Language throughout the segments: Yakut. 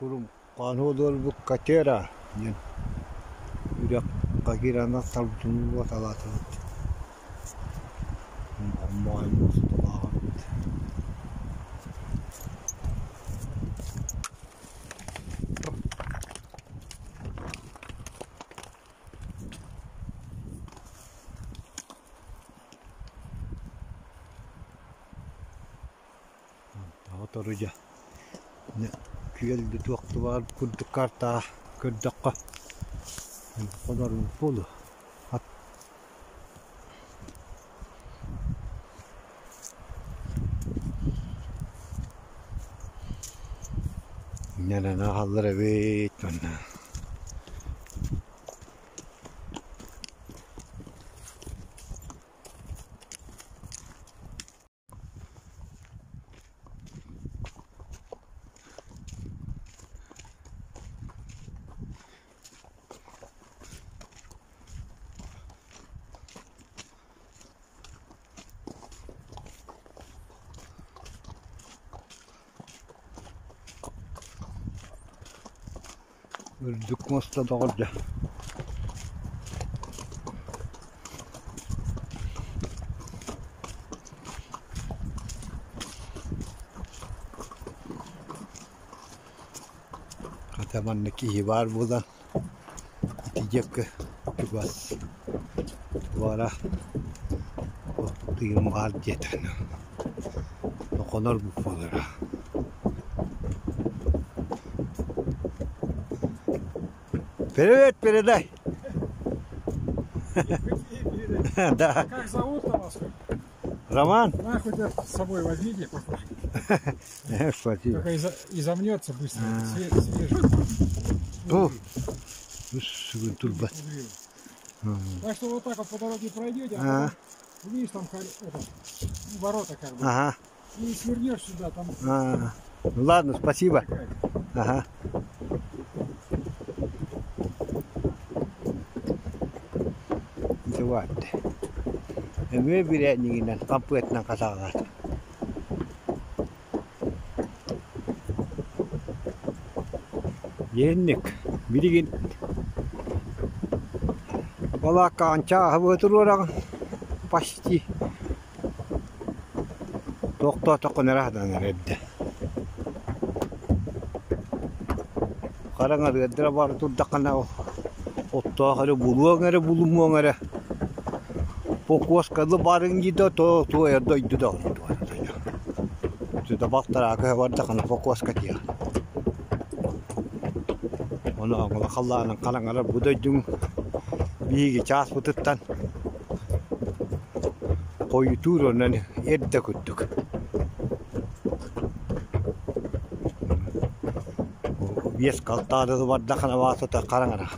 Курум хаан Катера диэн үрэххэ киирэн тахсарбытын уоталаатыбыт Оммоой муосталаах эбит Отору дьэ күөл да туох да баар курдук картаҕа көрдөххө хонорум буолуо Инньэ аһаллар эбит манна Үрдүк муоста доҕордьо Хата манна киһи баар буолан ити диэки чугас туора тыын баар диэтэхинэ хонор буолара. Привет передай! Да. Как зовут-то вас? Роман? На, хоть это с собой возьмите, похоже. Спасибо. Только изомнется быстро, свежий. О, турбат. Так что вот так вот по дороге пройдете, а потом увидишь там это, ворота как бы. Ага. И свернешь сюда, там. А, ну ладно, спасибо. Ага. Дьэ Эмиэ бирээнньигинэн хампыатынан хасаҕалаата. Диэнник билигин балааккаҕын чааһы быһа туруораҕын почти тохтоотоххуна эрэ сатанар эрдэ. Хараҥарыардара бара турдаххына оттоох эрэ булуоҥ эрэ булумуоҥ эрэ Покуосканы барыҥ дии да туойар дойду да Сюда балтараакы бардахына Покуоска диэх. Ону оҥоло халлаанын хараҥарар бу дойдуҥ биһиги чааспытыттан хойутуур онон эрдэ курдук. Биэс халтааны бардахына баасата хараҥара.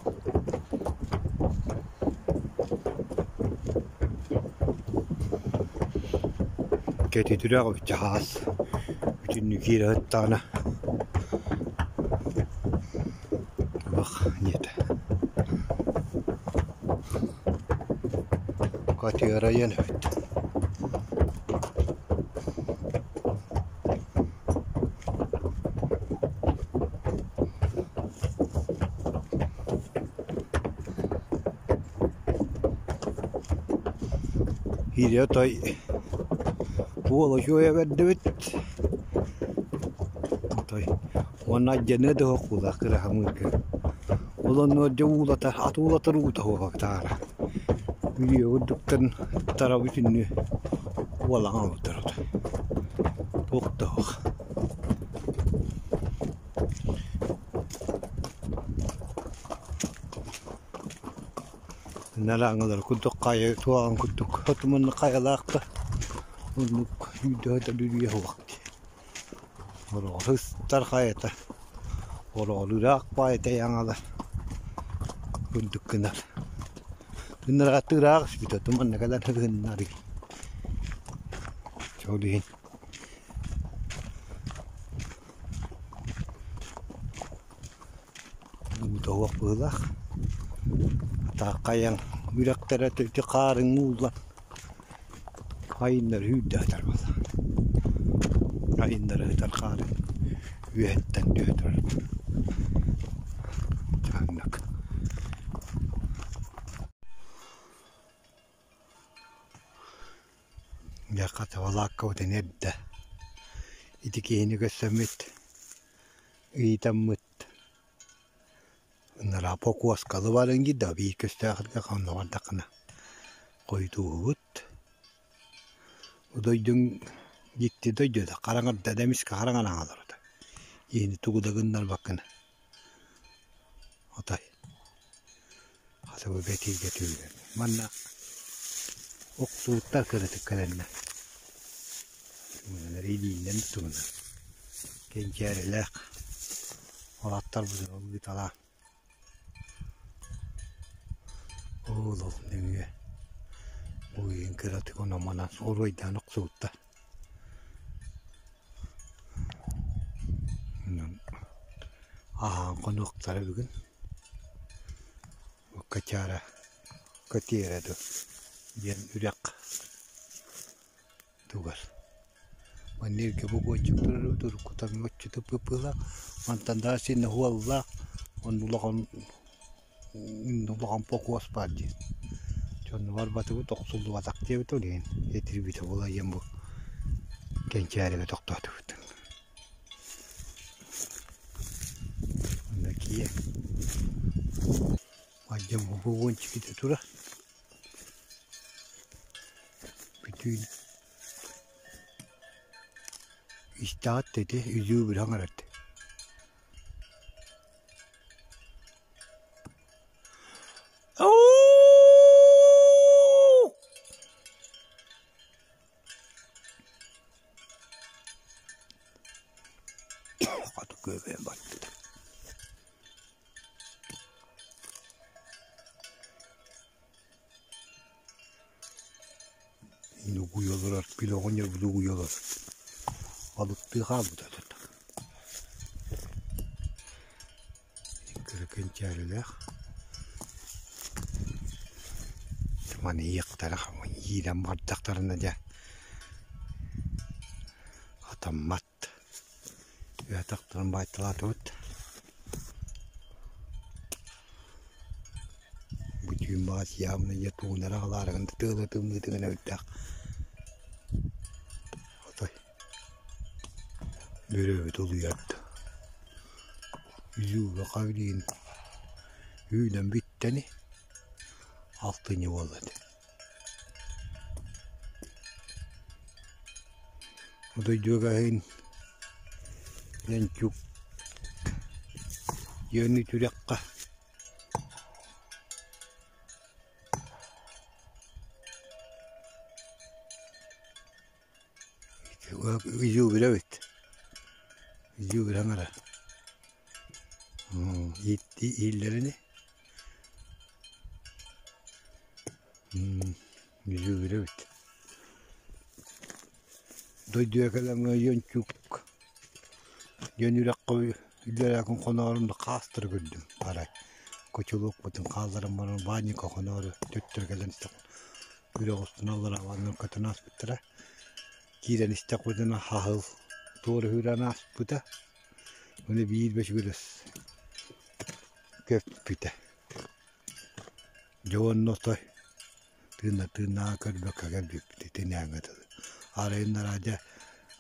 Кэтитүрэх чаһаас бүтүннүү киирэ сыттаҕына туох диэтэ Катыарайан эбит Киирэ той уол үчүгэй эбэрдибит той уонна алдьаныа да суох буоллар кыраһамыырга ол оннугар дьэ уулатар ат уулатар уута суоҕа таара Үрүйэ курдуктан тара бүтүннүү уолаҥа олордор туох да суох. Нараҥалар курдук хайа туһаҕын курдук отуманна хайалаах да оннук өйдөһө да үрүйэ суох дии. Ороҕор ыстар хайата, ороҕор ыраах баайыта айаҥалар курдук гынар. Ыраатта ыраах испит отуманна кэлэн ыһыннарыы. Ол иһин Уута уох быһыылаах, атааххайан үрэхтэрэ ити хаарын ууллан айыннары сүүрдэ сытар буолла. Айыннары сытар хаарын үөһэттэн түһэ турар. Чааннык. Дьэ хата балааккабытын эрдэ ити киһини көрсөммүт, ыйытаммыт ынараа Покуоскалы баран киирдэ биир көстөөхөргө ханна бардаххына хойутууһубут. Дойдуҥ дьикти дойдута хараҥарда да эмискэ хараҥаран хаалар Иини тугу да гыннарбаккын отой хата бу бэтииргэ түүрэн манна охсубуттар кыратык кэлэннэр тугунан илиинэн тугунан кэнчээрилээх уолаттарбытын ылгыталаан Ол ол нөҥүө уйун кыратык онон-манан оруойдаан охсубуттар. Онон аһаан хонуохтара бүгүн. Качара Катера дуу диэн үрэх тугар. Манна эргэ богуончук турар эбит, уруккута оччото быһыылаах. Мантан да син уоллаах, онно улахан улахан покос баар диэн. Дьонно барбатыбыт, охсуллубатах диэбит ол иһин этирбитэ буолан ийэм бу Кэнчээригэ тохтоотубут. Онно киэҥ. Мадьам богуончик ити турар. Бүтүүн истэҕит да ити үзүү быраҥ эрэрт Хоту күөбэйэн барбыта. Угуйалар, били оҕонньорбут угуйалар балыктыы хаалбыта Кыра кэнчээрилээх маны иэхтэрэ иирэн бардахтарына дьэ хатаммат. Үөтэхтэрин баайталаатыбыт. Бу түүн баҕас явно дьэ туунара аҕалаарыгын да тыала тымныытыгын эбиттээх. Отой бөрөбүт улуйарда. Үзүүгэ хабилиин үүнэн бүттэни алтынньы буолла этэ. Дойдуга иһин Янчук Йөөнү түрэххэ Изюбүрэ эбит. Изюбүрэ аҥара. Ииллэрини Изюбүрэ эбит. Дойдуга кэлэн Йончук диэн үрэххэ үлэлээн хоноорун хаастары көрдүм арай котелокпутун хаалларан баран баанньыкка хоноору төттөрү кэлэн истэхпинэ үрэх устун аллараа ванна көтөн ааспыттара киирэн истэхпитинэ хаһыл туора үүрэн ааспыта уонна биир бөчүгүрүс көппүтэ дьэ уонна отой тыына тыыннааҕа көрбөккө кэлбиппит итинээҥҥэ дылы арайыннара дьэ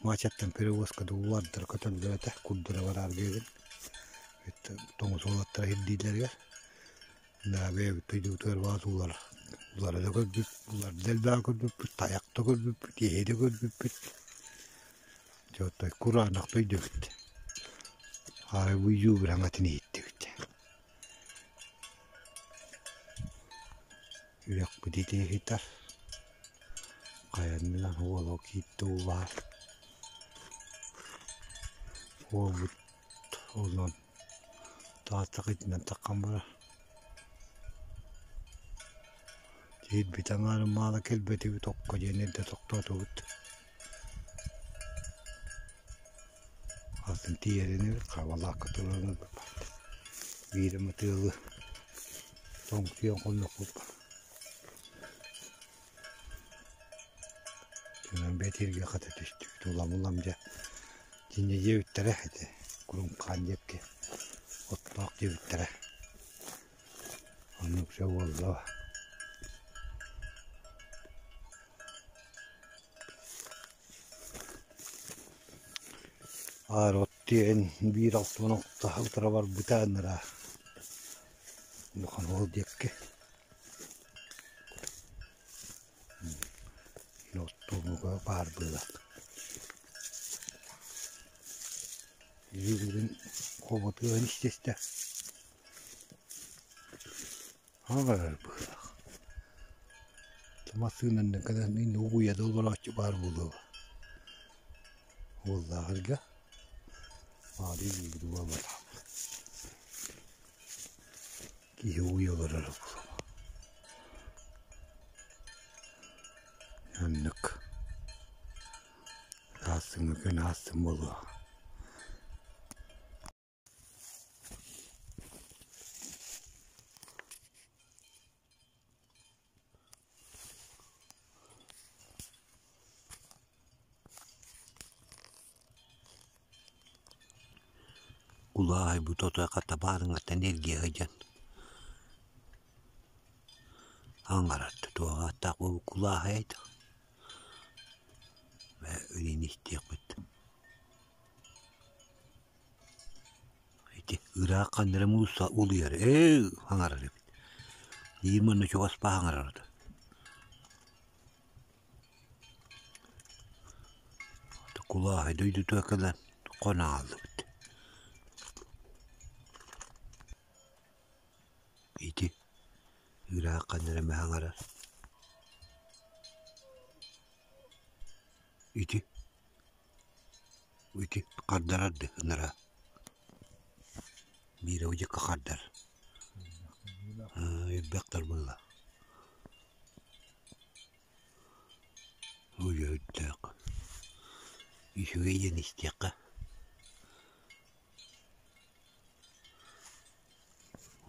Мачаттан перевозка да улардара көтөллөр этэ курдура барааргыыгын тоҥус уолаттара ирдииллэригэр да бэйэбит дойдубутугар баар улар улары да көрбүт улары да элбэҕи көрбүппүт тайах да көрбүппүт эһи да көрбүппүт дьэ отой кураанах дойду эбит арай бу юбраҥатын иһиттибит Үрэхпит итиһитэр хайаннынан уола киирдэ уулаах уолбут онон тааттах итинэн таххан барар киирбит аҥаарын маала кэлбэтибит окко диэн эрдэ тохтоотубут атын тиийэрин эбит хабалаакка туран ылбыппыт биир эмэ тыалы тоҥсуйан хоннохпут Онон бэтииргэ хата түстүбүт улам-улам дьэ дьиҥэ дьиэбиттэрэ ити курум хаан диэки. Оттоох диэбиттэрэ. Оннук дьэ буолла. Аар от диэн биир алтан алта утара барбыта анараа улахан уол диэкки оттууга баар быылак Илиилэрин хоботуон истистэ Аҕарар быһыылаах Массыынанан кэлэн угуйа да олорооччу баар буолуо уоллааҕарга Киһи угуйа олороро буолуо Оннук Аассыҥҥа күн аассын буолуо. Кулаайбыт ото хата баарыҥҥаттан эргийэ сылдьан аҥаратта туох ааттаах буолбут кулааһай Үлэни истиэхпит. Ити ыраах ханна эрэ муус улуйар ээ хаҥарар эбит. Биир манна чугас хаҥарар да. Кулааһай дойдутугар кэлэн хонон хааллыбыт. Ити ыраах ханна эрэ хаҥарар. Ити ити хардарар да ынара биирэ удьукка хардар элбэхтэр буолла Уйа-үрдээх үчүгэй диэн истиэххэ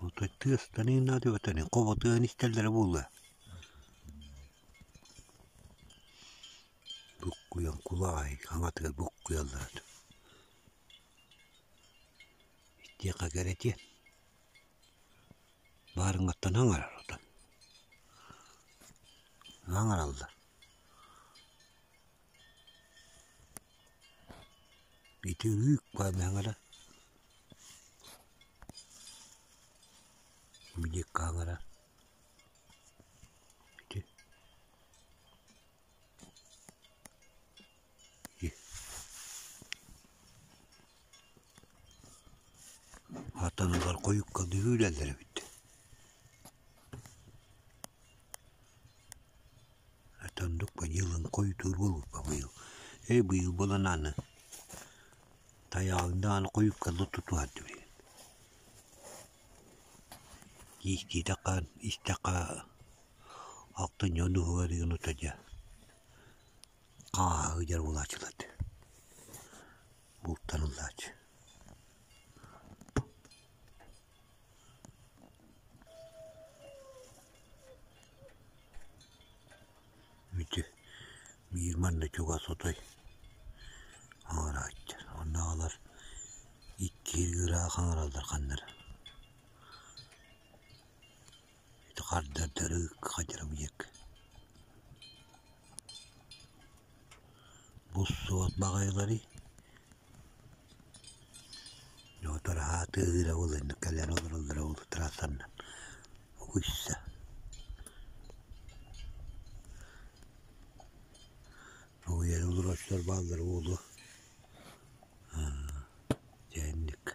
Отой тыастан наадыйбаттар хоботуон истэллэрэ буолуо Буккуйан кулаҕай хаҥатыгар буккуйаллар Истиэххэ кэрэтиэн Баарыҥҥаттан аҥарар отон Аҥараллар Ити үүк баамаҥара Билиэккэ аҥарар Ити Атаныгар хойукка үүрэллэр эбит. Оннук быйылын хойутуур буолбуппа быйыл. Ээ быйыл буолан аны тайаҕын даҕаны хойукка тутуһар билигин. Иистиитэххэ истэххэ алтынньы онуһугар ыгынута дьэ хааһы дьар буолааччылар бултаныллааччы. Ити биир манна чугас отой аҥарааччы оннооҕор икки ыраах аҥараллар ханнара Ити хардардары хадьарабыйык Бу суот баҕайыларый Отор аһаатыыра ол инник кэлэн олороллоро ол трассанан угуйса Уйан олорооччулар бааллара буолуо дьэ инник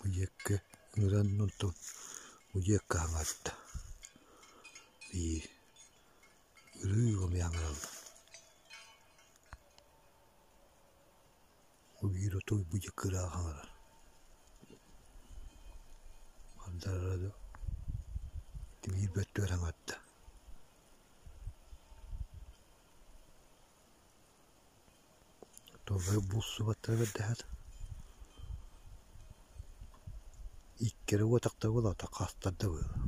Уйекка ыҥыран онтон уйекка аҥарда биир ырыы эмиэ аҥараллар Биир отой бу дьэ кыраах аҥарар Хардарара да тимир бөттүгэр аҥарда Толлой булсубаттара бэрдэһэр. Кэрэ уотахта буолаата хаастарда быһыылаах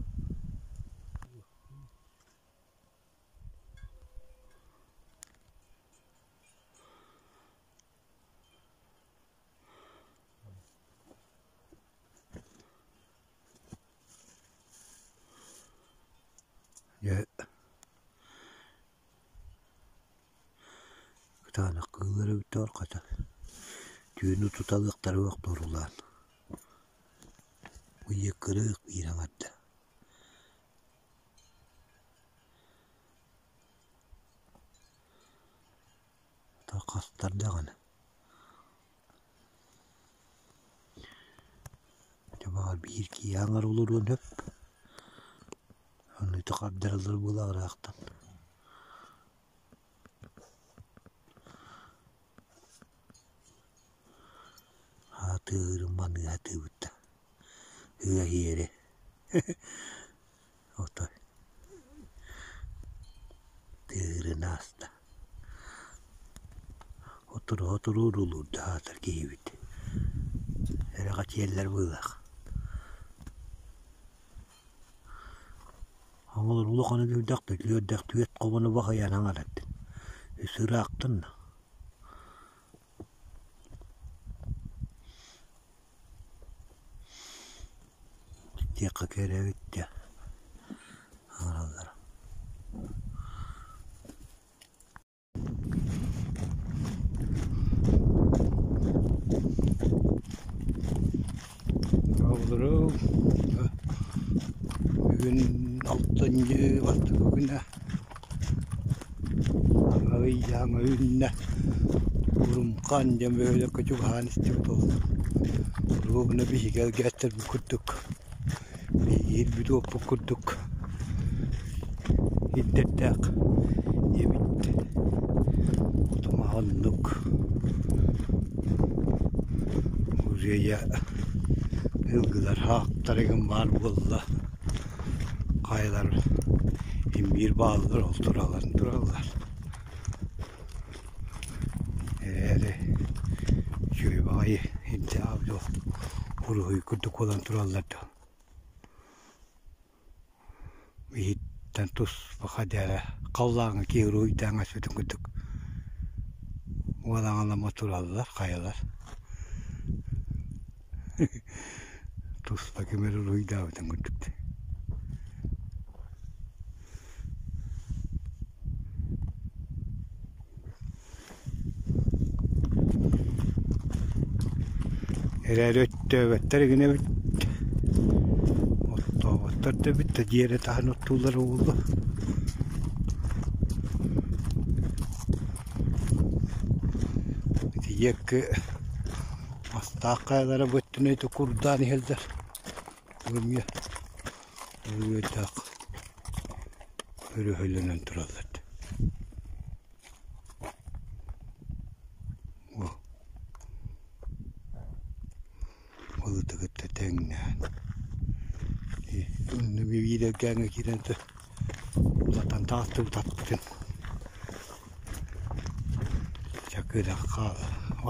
Дьэ кытаанах кыыллар эбиттэр хата түүн утуталыахтара охторулаан Уйа кырыых биир аҥарда Хастар даҕаны Дьэ баҕар биир киһи аҥар олоруон сөп Онно хардараллар буолла ыраахтан Аатыырым маныы сатыыбыт да ыа иһиэри Отой тыырын ааста Отуруһа отуруурулуурда аатар киһибит Эрэҕэтийэллэр быһыылаах Оҕолор улаханы билдэхтэр үөрдэх түөрт хобону баһыйан аҥараттын Үс ыраахтан Диэххэ кэрэбит дьэ аҥараллара Оҕолорум бүгүн алтынньы бастакы күнэ Аҕыйаҥа үүннэ Урумхан диэн бөһүөлэккэ чугаһаан истибит ол Оруобуна биһиги элгээттэрбит курдук биһиги уоппут курдук ирдэрдээх эбит Отумаҕа оннук Музейа ылгылар хаахтарыгын баар буолла Хайалар имбиир бааллар ол туралларын тураллар Эрээри үчүгэй баҕайы ирдээх уруһуй курдук буолан тураллар да Иһиттэн туспа хадьара халлааҥҥа киһи уруһуйдаан аспытын курдук уолаҥалама тураллар хайалар Туспа ким эрэ уруһуйдаабытын курдук Эрээри өттөөбөттөр игин эбит оттооботтор да эбит да дьиэ эрэ таһын оттууллара буолуо Ити диэки мастаах хайалара бу өттүнэн ити курдаан иһэллэр Эмиэ үөрдээх өрөһөлөнөн тураллар Былыты кытта тэҥнээн онно биир эргээҥҥэ киирэн улатан таҕыстыбыт аппытын чакыыдахха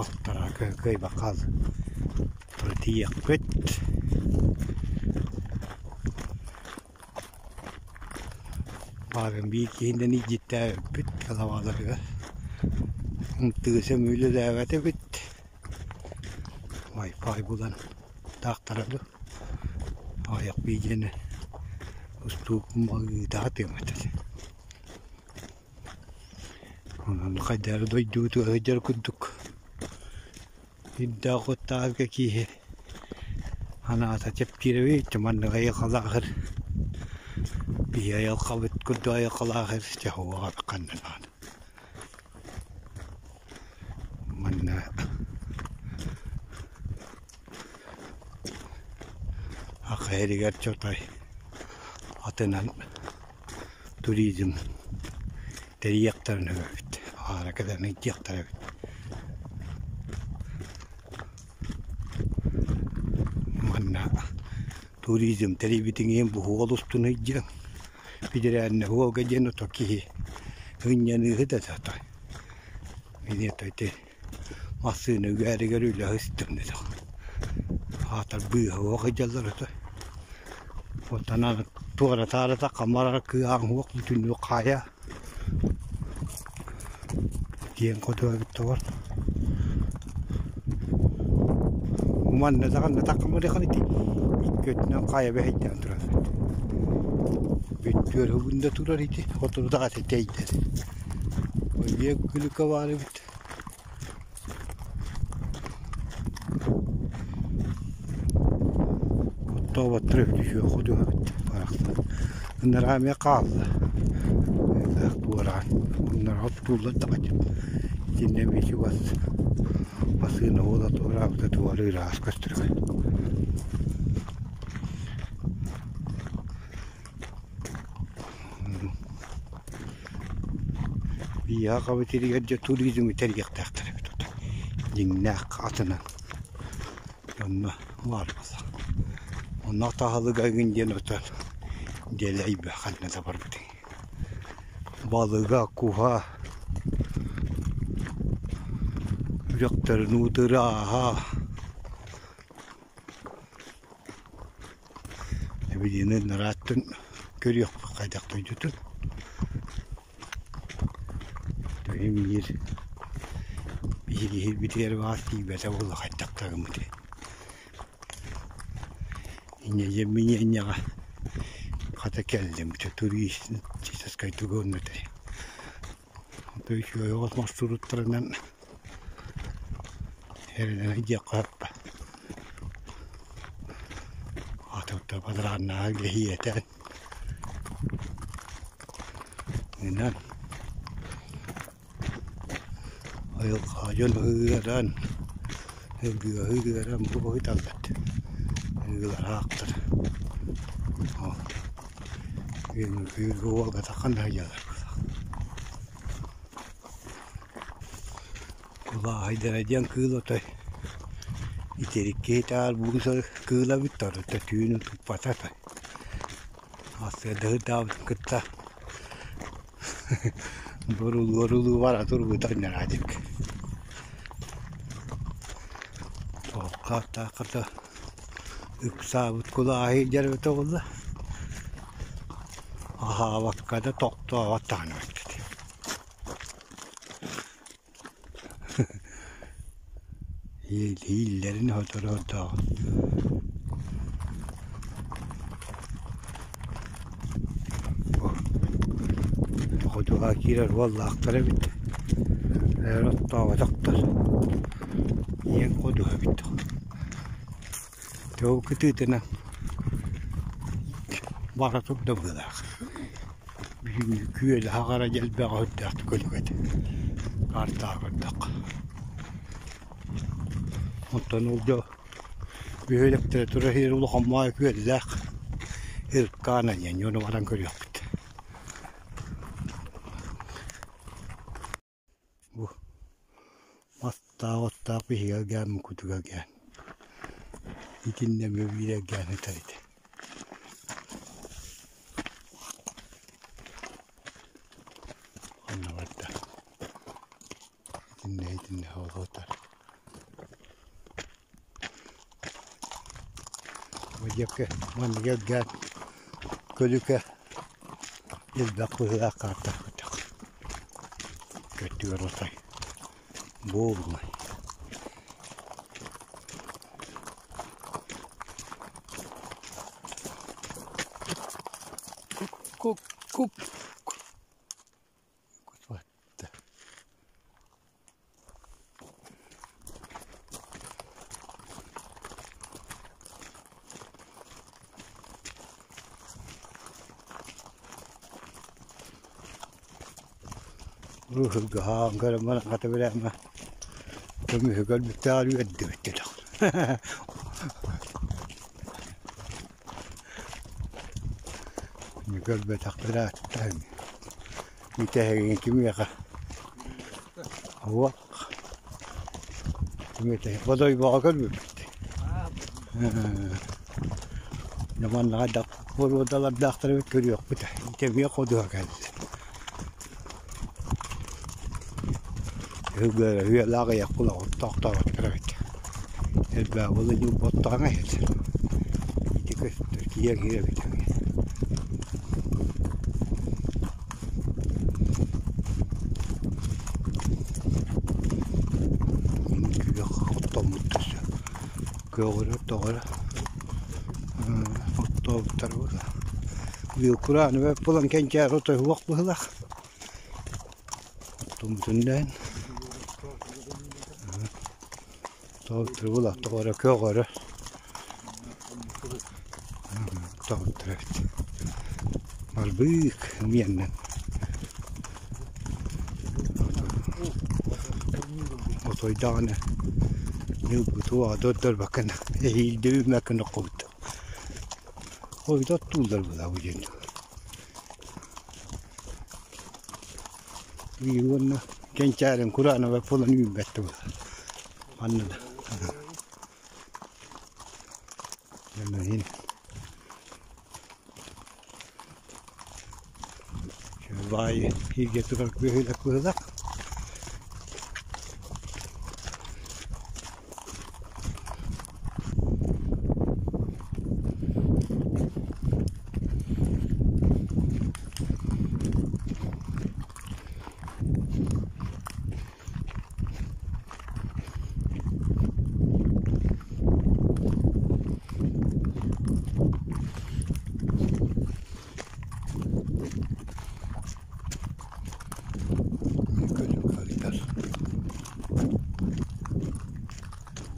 охторо кыайбакка тиийиэхпит Баарын биир киһинэн илдьиттээбиппит салабааларыгар тыаса үлэлээбэт эбит Wi-Fi булан таахтара дуу аҕыйах биидьийэни устуубун ыытаҕа тыаммыт этэ Онон хайдах эрэ дойдубутугар сылдьар курдук Ирдээх уоттааҕы киһи анаата чэпчиирэбит маннык айылҕалаахыр биһи айылҕабыт курдук айылҕалаахыр дьэ уоҕа ханна даҕаны Манна Аха эригэр Чотой атынан туризм тэрийиэхтэрин эбит аара кэлэн ыйдыахтара эбит Манна туризм тэрийбитиҥ иһин бу уол устун ыйдьыаҥ федеральнай уолга диэн ото киһи ынньаныыһы да ото Мин ити массыына үгээригэр үлэ сыстым дэтэх. Аатар быыһа уох ыйдьаллар ото. Оттон туора-таара хамара кыаҕыҥ уох бүтүннүү хаайа диэн хоту эбит тоҕор. Манна даҕаны таккамарыхан ити икки өттүнэн хайа бэһэйдээн турар. Бүттүөр угунда турар ити хоту даҕаты тэйдэр. Ойе күлүкэ баар эбит. Оттооботтор эбит үһүө ходуһа эбит барахсан. Ынараа эмиэ хаалла. Элбэх туораан. Ынараа оттууллар даҕаны. Итиннэ эмиэ чугас массыына уола туораабыта туора ыраас көстөргө. Биһиэхэ хабытырыгар дьэ туризмы тэрийиэхтээхтэр эбит оттон дьиҥнээх атынан онно баар буолла. Онно таһылыга эҥин диэн отон дэлэйбэ ханна да барбытыҥ. Балыга, куһа, үрэхтэрин уута ырааһа. Эбилиини ырааттан көрүөхпүт хайдах дойдутун. Төһө биир биһиги иһирбитигэр баҕас тиийбэтэ буолла хайдах да гыммытый. Инньэ диэн хата кэллим туристическай тугу оннутай. Онто үчүгэй оҕус маршруттарынан эрэнэн диэххэ сөп. Атыттар бадарааннааҕы лэһиэтэн Инэн айылҕа дьон ыаран ыргыаһы ыаран бу быһыталлар ыалараахтар үҥкүүргэ уолгатаххын да дьалар Кулааһайдара диэн кыыл отой итирик киһи таар бууса кыыла эбит да түүнүн туппата отой Сыадаһыдаабытын кытта борулуу-орулуу бара турбута наадик. Туохха-таахха ыксаабыт кулааһы дьарыта буолла. Аһаабакка да тохтообот даҕаны эбит. Ииллэрин сотору-сотору Хотуга киирэр уоллаахтар эбит эр оттооботохтор иэҥ ходуһа эбит Тыл кытыытынан бара турда быһыылаах. Бүгүҥҥү күөл аһаҕара дьэлбэҕэ үрдээхтик өлүгэтэ. Картаҕа көрдөххө. Оттон ол дьо бөһүөлэктэрэ тура иһэр улахан маай күөллээх Иркана диэн дьону баран көрүөхпүт. Бу мастаах оттоох биһиги элгээн мукутуга элгээн итиннэ эмиэ биир элгээн ыытар этэ. Онно барда. Итиннэ итиннэ оҕотар. Бу диэки маннык элгээн көлүкэ элбэх быһыылаах хаартаах көтөх. Көттүгэр отой буолумай. Кук кук кук Уһугаһаан көрөн баран хата билээмэ көмүһү көрбүттээҕэр үөрдүбүт диэтэх. Көрбөтөхтөр ааттаан Бүтэһигин кимиэхэ уох кимиэхэ Бодойбоҕо көрбүппүт. Дьэ манна хайдах боруодалардаахтар эбит көрүөхпүт. Ити эмиэ ходуһа кэллэ. Үһүөлээх аҕыйах була тохтооботтор эбит. Элбэх була ньуурба оттоон иһэр. Ити көстөр киэҥ эбит. Көҕөрөр тоҕо оттообуттар буолла. Быйыл курааны бэрт буолан кэнчээри отой уох быһыылаах. Оттоммутун Тоҕуттар буолла тоҕо эрэ көҕөрөр. Тоҕуттар эбит. Барбыык миэннэн. Отой даҕаны ньылбытуоҕа дордорбаккын эһиилди үүммэккин оккубут. Ойдо оттууллар буолаа бу диэн. Уонна кэнчээрин кураанабар буолан үүммэт да буолар. Манна да. Баай ииргэ турар бөһүөлэк быһыылаах.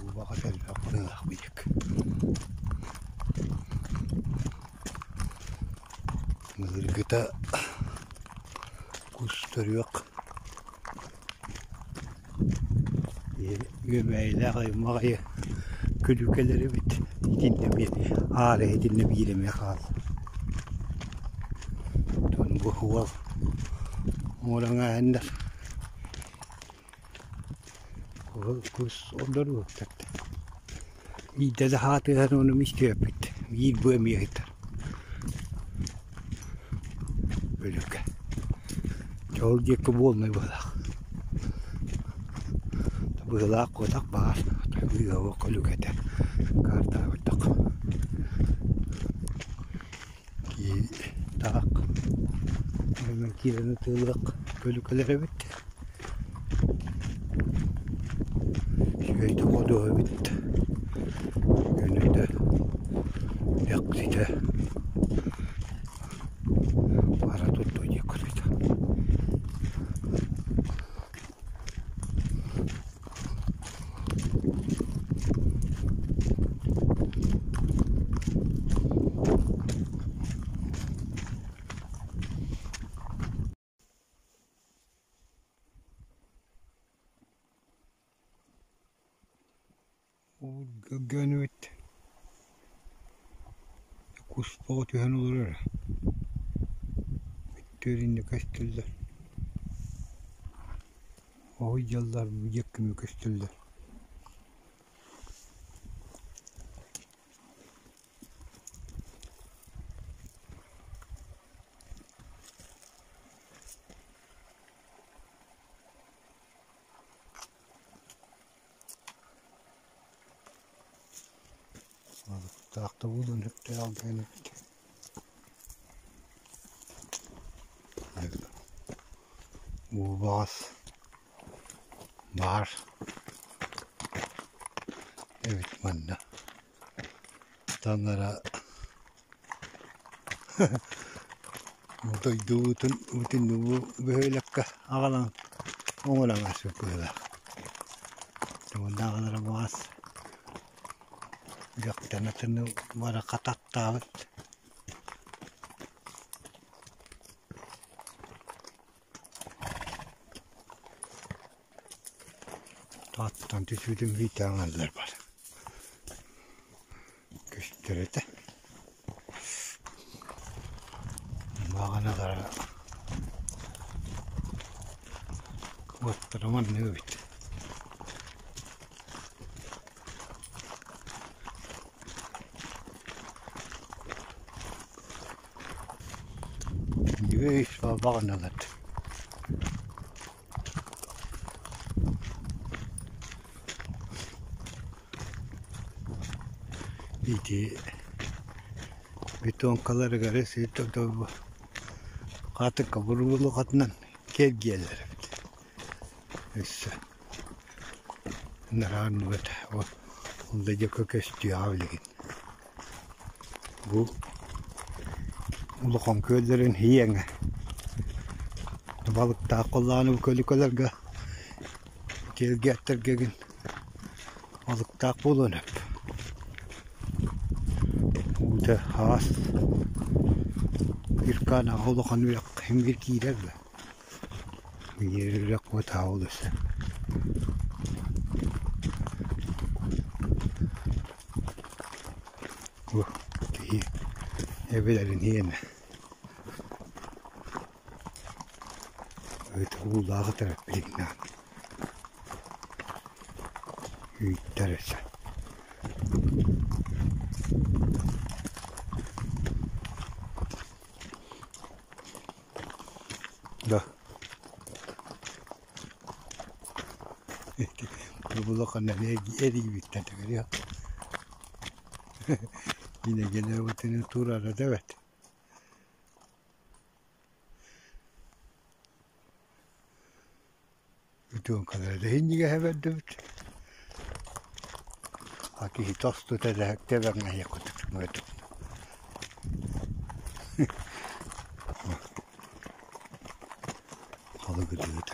Убаҕас элбэх быһыылаах быйык. Былыргыта кус төрүөх Үөмэйилээх аймаҕайы күлүкэлэр эбит итиннэ эмиэ аара итиннэ биир эмиэ хаалла. Оттон бу уол оҥорон кус ордоруохтар. Биирдэ да хаатыһан ону истиэппит биир бу эмиэ ыһыттар. Өлүккэ. Дьол диэки буолмай быһыылаах. Быһыылаах куотах баар. Ыаҕа көлүкэтэ каартаабыттах. Таах киирэн ытыалыах көлүкэлэр эбит. Үчүгэй да ходуһа эбит. Күнүтэ эхситэ бара турду диэки көрбүтэ. Гönүбүт куспаҕа түһэн олорор бүттүөр көстөллөр Оһуй дьаллар дьэккими көстөллөр Балыктаах да буолуон сөптөөх диэн эбит. Убаҕас баар эбит манна. Таҥара дойдубутун бүтүннүү бу бөһүөлэккэ аҕалан оҥорон ааспыт быһыылаах. Уоннааҕылара баҕас үрэхтэн атыны бары хататтаабыт. Тааттан түсүүтүн биитэ аҥаллар бар. Көстөр этэ. Баҕаналара уоттара маннык эбит. Үс баҕаналар. Ити бетонкаларыгар хаатыҥка буруолукатынан кэлгиэллэр эбит. Өссө нараанныбыт. Ол да дьэ көстүөҕэ билигин. Бу улахан күөллэрин иэҥэ балыктаах халлааны бу көлүкэлэргэ тэлгээттэргэгин балыктаах буолуон сөп. Уута хаас Ирканаҕа улахан үрэх иҥгир киирэр да Үрэх куотаабыл өссө. Бу киһи эбэлэрин иэнэ уулааҕы төрөппүтүнээн үүттэр өссө. Да. Улахан эрийбиттэн төгүрүө. Инэгелер турара да эбит. Үтүөҥкэлэрэ да иһинньигэһэ бэрдибит. А киһи тосту тэлэһик тэбэҥҥэ кутук Халыгырдыбыт.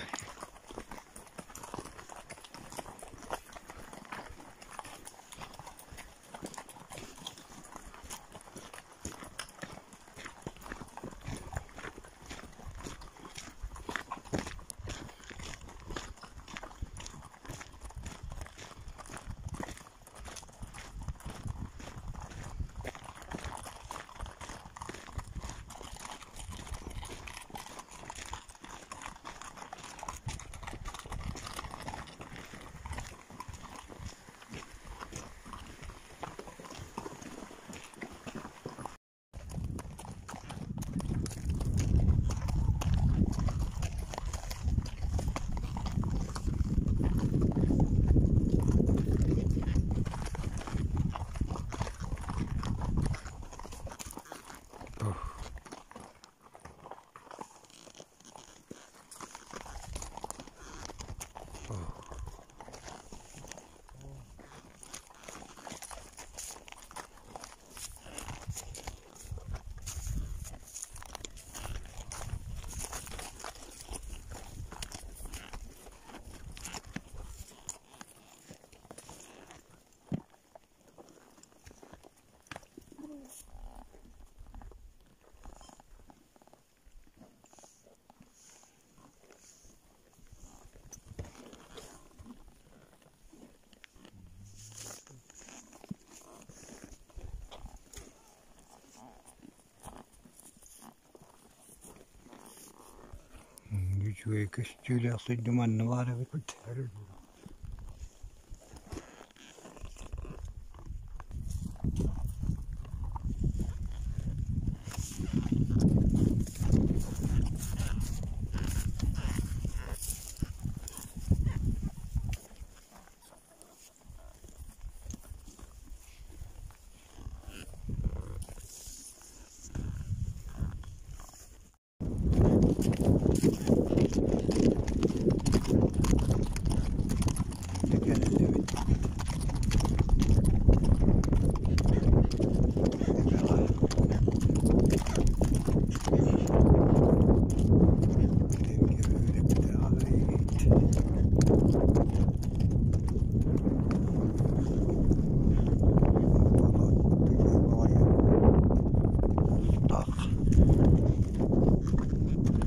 Үчүгэй көстүүлээх сылдьы манна баар эбит.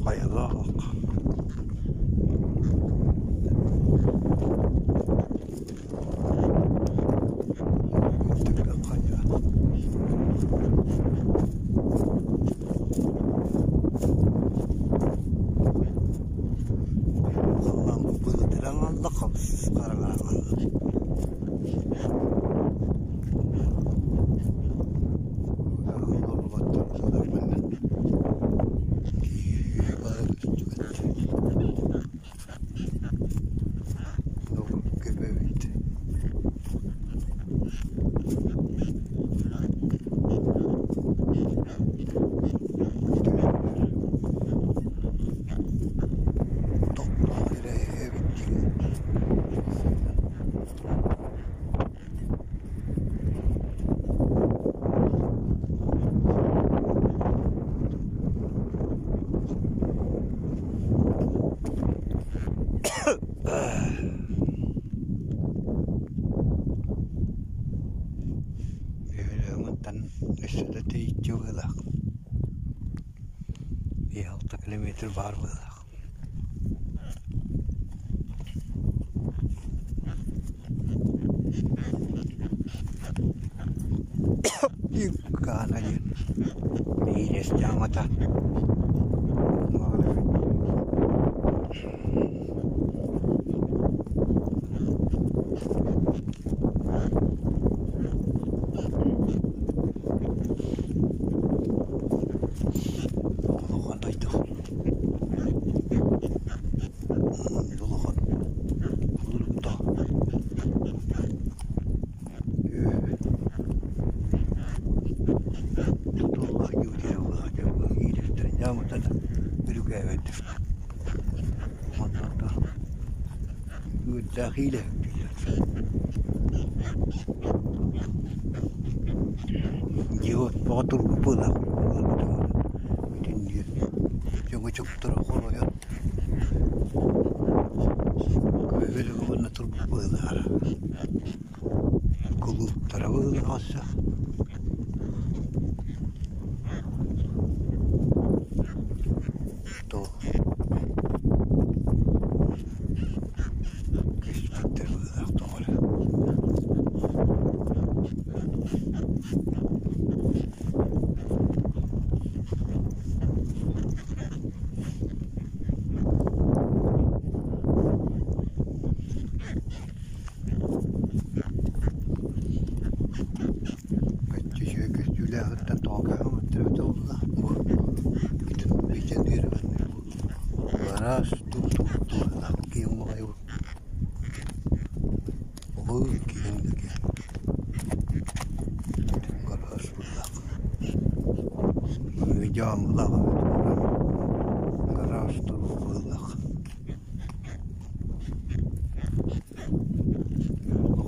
Хайалаах Хайа Халлаан былытыран алла хабыс-хараҥа Тохтоох эрэ эбит. Километр баар быһыылаах. Гаана диэн Иилэс дьаамата Улахан дойду. Улахан. Улурукта. Тутуллах дьиэ иилэстэрин дьаамыта да бүрүкээбэт. Онтон үөрдээх иилэ Дьиэ тоҕо турбут быылаах бүтүннүү чөҥөчөктөрө хоройон көбөлүгү уонна турбут быылаара кулууптара быылаах өссө Көспүттэр быһыылаах тоҕо эрэ. Көччү көстүүлээҕиттэн тоҕо кэһэммиттэрэ эбитэ буолла. Бу бүтүн Гараж туттуу киэҥ баҕайы Уһун киэҥ да киэҥ гараж быһыылаах дьаамылаах гараж туруу быһыылаах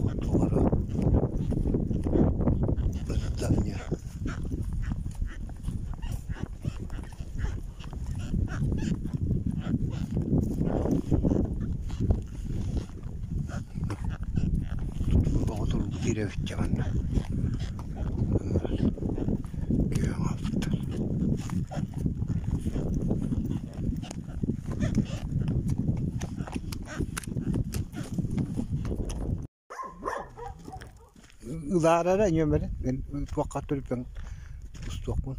Хотулара здание Оҕотурбут ирэбиччэ манна күөх ааспыттар Ылаарара ньүөмэрэ туохха түргэн устуохпун.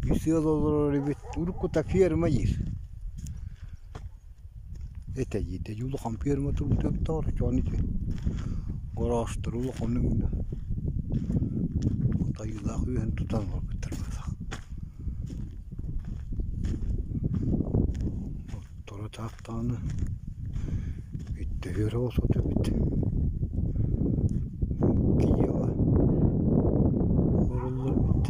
Үс ыал олорор эбит. Уруккута ферма диир. Этэ диир. Улахан ферма турбут эбит чоон ити. Гороостор улахан тайыылаах үөһэн тутан олорбуттар быһыылаах. Отторо таахтаҕына Үттэһиэр оҕосуот эбит Киева олороллор эбит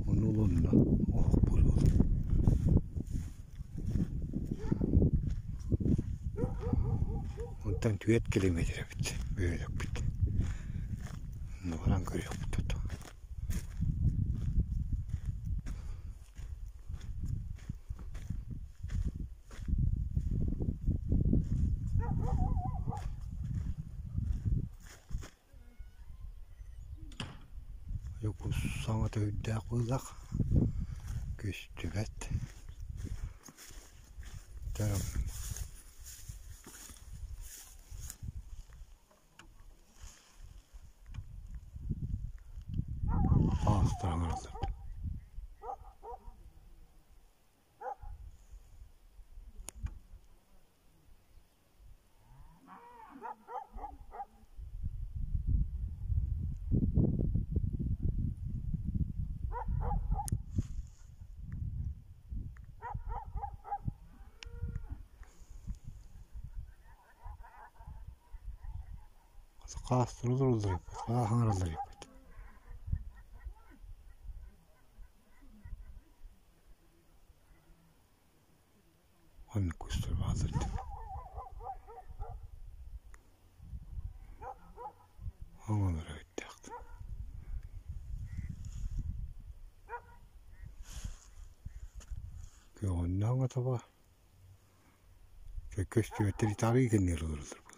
Ону олонно оһох буруол Онтон түөрт километр эбит бөһүөлэкпит Баран көрүөхпүт Саҥата үрдээх быылах көстүбэт Хаастаран ылар. Хаастара олороллор эбит, хааһаҥараллар эбит. Оннук көстөр бааллар дии. Оҥолоро өйдөөх. Көҕүннээх таба Көстүбэттэр итаарыы кэннигэр олороллор буолла.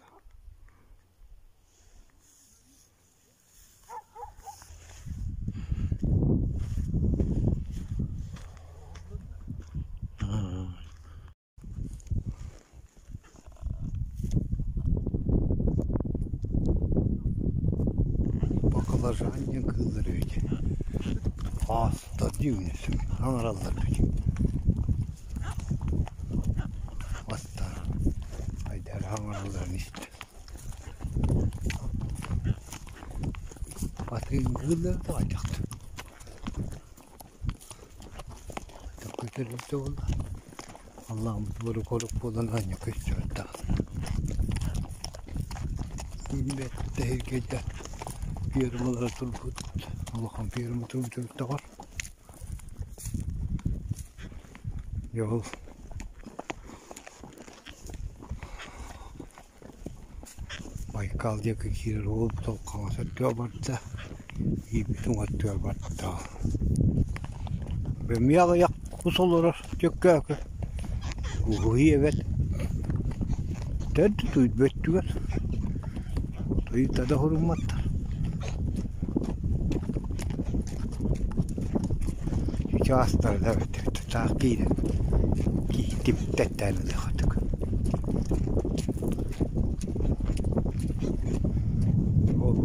Баклажан диэн кыыллар үһү Хаастар дии аҥараллар үһү Бастаан айдаар аҥаралларын истэ Батыын кыыллара да хайдахтар Көтөрбүтэ буолла Аллааммыт борук-орук буолан аанньа көстүбэт даҕаны. Тиийбэт тэһиргэйдэ фермалара турбут, улахан ферма турбут эбит Дьэ ол Байкал диэки киирэр уолбут ол хаҥас өттүгэр барда, иирбит уҥа өттүгэр барда. Эмиэ аҕыйах кус олорор чөккөөкү Уһуйа эбэт төрдү түйбөттүгэр ыйыта да хорумматтар чаастара да эбит таах киирэн тимтэттээн ылыахатык ол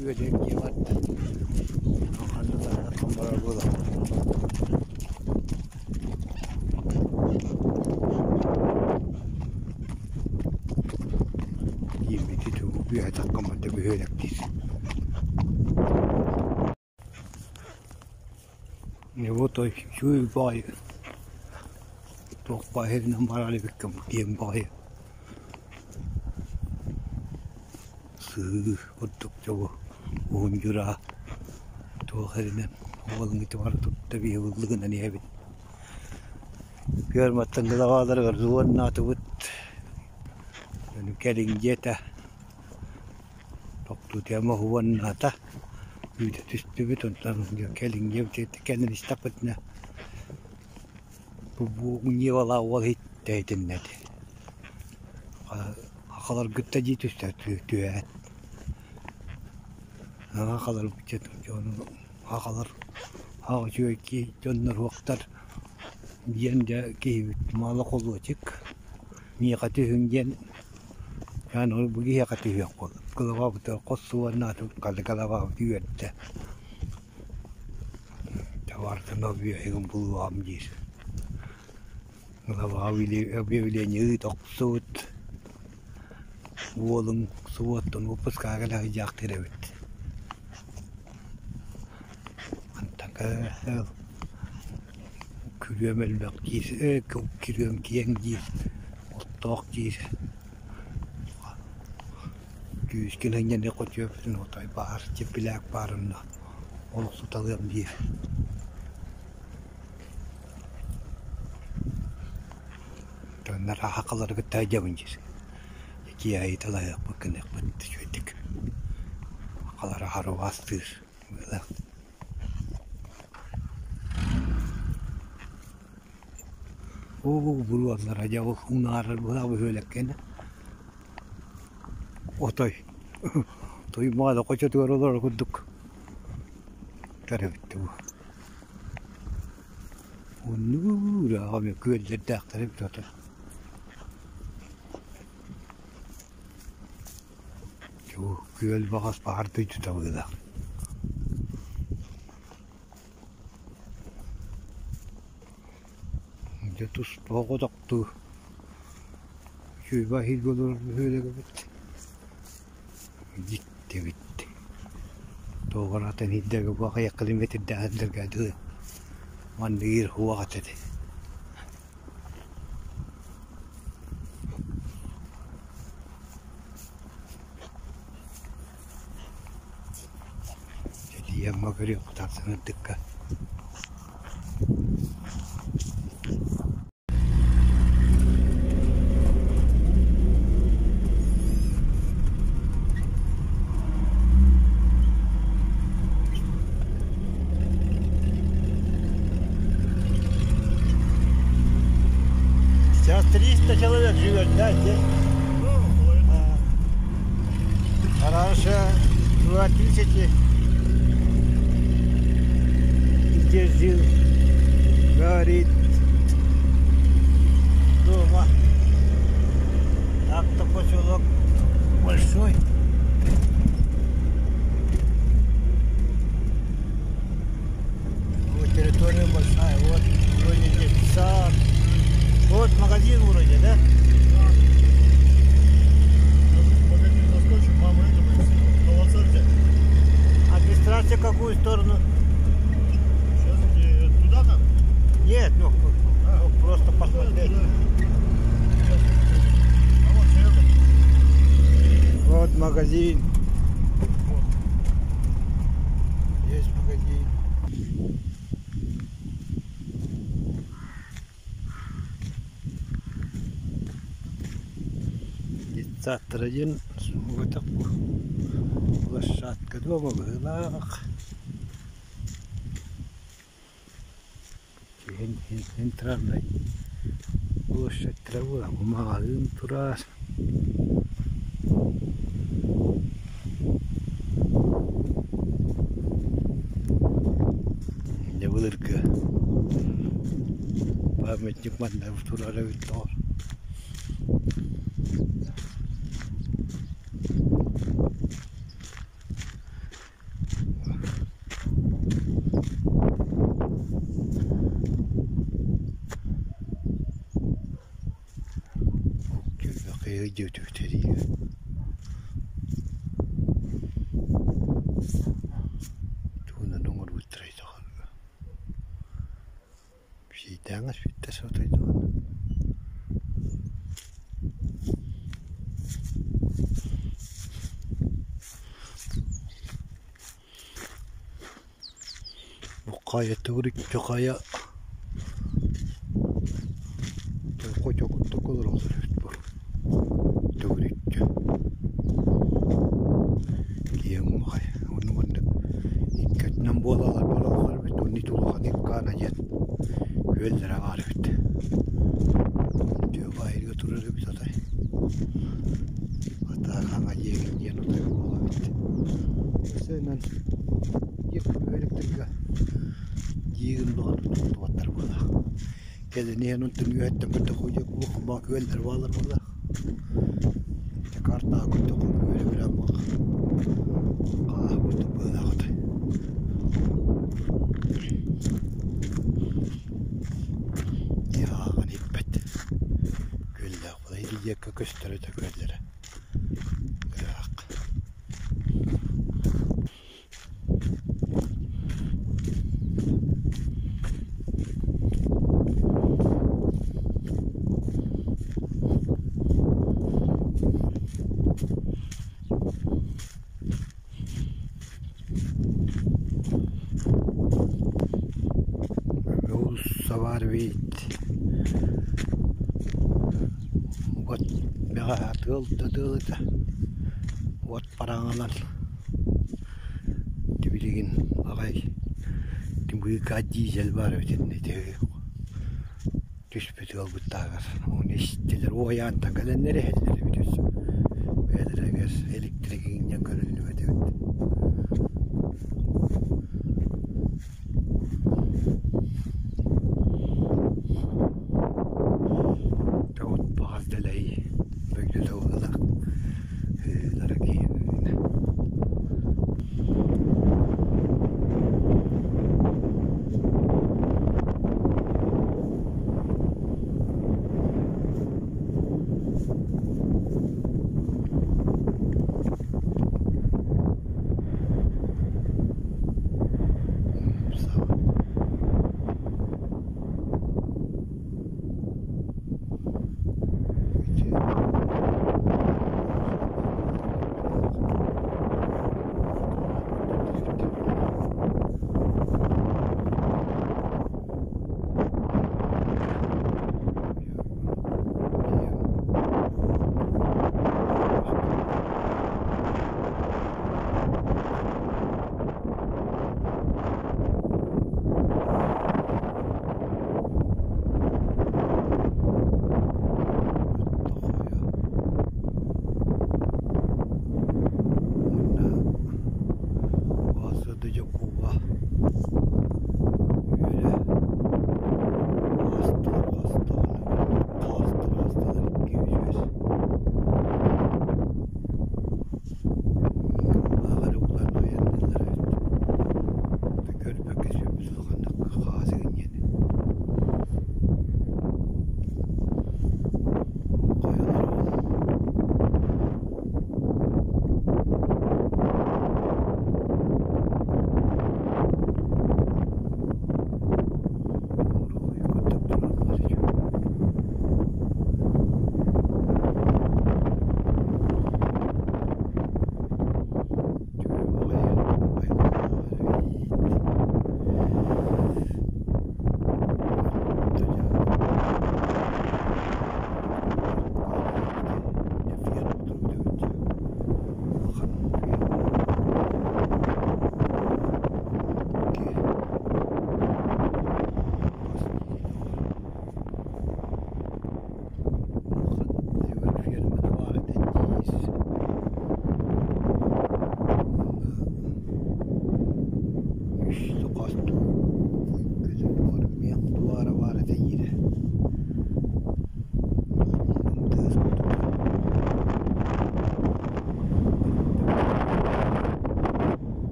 Күөдьэҥ барда. Ханна барар буолар. Киирбити тугу үөһэ барда бөһүөлэктиир. Вот үчүгэй баҕайы туох баайынан барар эбиккин киэҥ баҕайы Сыыр курдук дьолу уһун дьураа туох эринэн уолуҥ ити бары тутта биһи иһэбит. Ферматтан главаларыгар уоннаатыбыт кэлиҥ диэтэ тохтуу тема уоннаата үүтэ түстүбүт онтон кэлиҥ диэбит кэлин истэхпитинэ бу Нивалаах уол иһиттэ итиннэ этэ Хахаларгытта дии түстэ түһээт хахаларбыт дьону хахалар аах үчүгэй киһи дьоннор уохтар диэн дьэ киһибит мало холуочук миэхэ түһүҥ диэн ян ол бу киһиэхэ түһүөх буоллум головабытыгар хос суоннаатым головабыт үөрдэ Табаартан объеһигин булуом диир Глава объявление ыыта охсубут уолуҥ субуоттан выпускаҕа кэлэ сылдьаахтыыр эбит Мантан күрүөм элбэх диир күрүөм киэҥ диир оттоох диир Күүскүн анньан хотуйабытын отой баар чэппилээк баар онно олохсуталыам диир Тоннор аһакалары кытта дьабын дьир киэһэ талаһыахпыт гыныахпыт үчүгэйдик Акалара харыбаастыыр Оо буруоллара дьэ ол унаарар быһа бөһүөлэккэ Отой Туймаада хочотугар олорор курдук эбит бу. Оннук ырааҕа күөллэрдээхтэр эбит отой. Күөл баҕас баҕар дойдута быһыылаах. Дьэ туспа оҕотохтуу Үчүгэй иһиргэ олорор бөһүөлэк эбит. Дьикти эбит. Туох араатын иһирдэргэ бу аҕыйах километрдээх сирдэргэ дылы манныгыр уох этэ. Дьиэммэ көрүөххэ тахсан ырдыкка Сейчас 300 человек живет, да, здесь? А раньше 2000 здесь жил, говорит, дома. магазин. Вот. Есть магазин. Детсадтара диэн суоҕатах бу площадка дома быһыылаах. Центральнай площадь травы маҕаһыын турар. Дьэ былыргы памятник манна турар эбит доҕор. Тугунан оҥорбуттарай доҕор Сиитээҥҥэ сүттэ сотуйдугун Бу хайа төгүрүччү хайа хочо курдук олороллор эбит бу төгүрүччү киэҥ хайа оннук оннук икки өттүнэн буолаллар буолаллар эбит уонна ити улахан Иркана диэн күөллэрэ баар эбит Үтүө баайга турар эбит отой Атаа хаҥа диэгин диэн отой буолар эбит Өссө бөһүөлэктэргэ диигин баҕар туттубаттар буоллах Кэлин иһэн онтон үөһэттэн көрдөххө дьэ улахан күөллэр бааллар буоллах Дьакаартааҕы көрдөххө күөлэ бэлэм буолла хааһы курдук быһыылаах отой Иһааҕын иһиппэт күөллээх буолла диэки көстөр этэ күөллэрэ ыраах Уулусса баар эбит уот бэҕэһээ тыал да тыал этэ уот хараҥалар билигин аҕай быыкаа дизель баар эбит ити түспүт ыалбыттааҕар ону истилэр уһуйаантан кэлэннэр иһэллэр эбит өссө бэйэлэригэр электригинньэн көрүллүбэт эбит От баҕар дэлэй бөйгүтэ быһыылаах ыһыылара киһи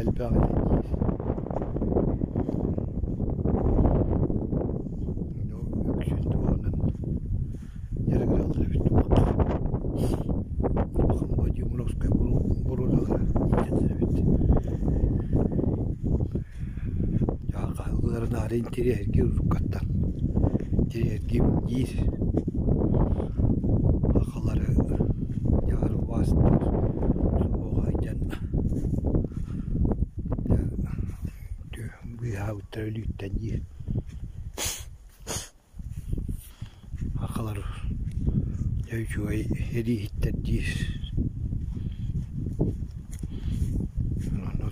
элбэх этэ диир. Үксүн туһунан дьарыгыраллар эбит Улахан Владимировскай боруодаҕа иитэллэр эбит. Дьааһылларын аары интэриэһиргиир уруккаттан интэриэһиргиибин диир. Сахалары дьаары убаастыыр суоҕа дьон быыһаабыттара өлүүттэн диир. Сахалар дьэ үчүгэй эрииһиттэр диир. Ону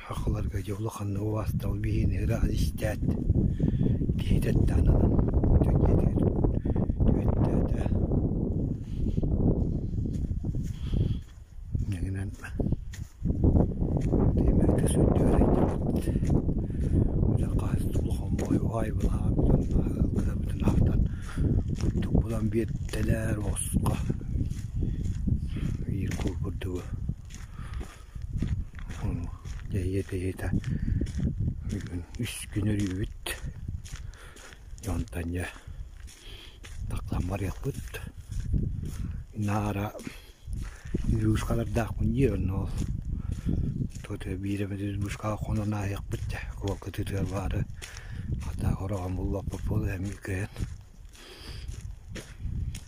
сахаларга дьэ улаханнык убаастабыл биһиэни ыраах истээт киһитэ эттээн ылан дьиэтигэр түбэттээтэ. Дьиҥинэн тиэмэтэ сүрдээх эйгэбит. Дьэ хаһыс улахан баай былаабытын ахтан курдук булан биэртэлэр босхо биир куул курдугу. Ону дьэ бүгүн үс күн өрүүбүт. Онтон дьэ тахсан барыахпыт. Наара Ньуушкалардаахпын диир онно ол туох эрэ биир эмэ ньуушкаҕа хонон ааһыахпыт дьэ куолкутутугар баары хата хороҕон булбаппыт буолуо эмиэ кыайан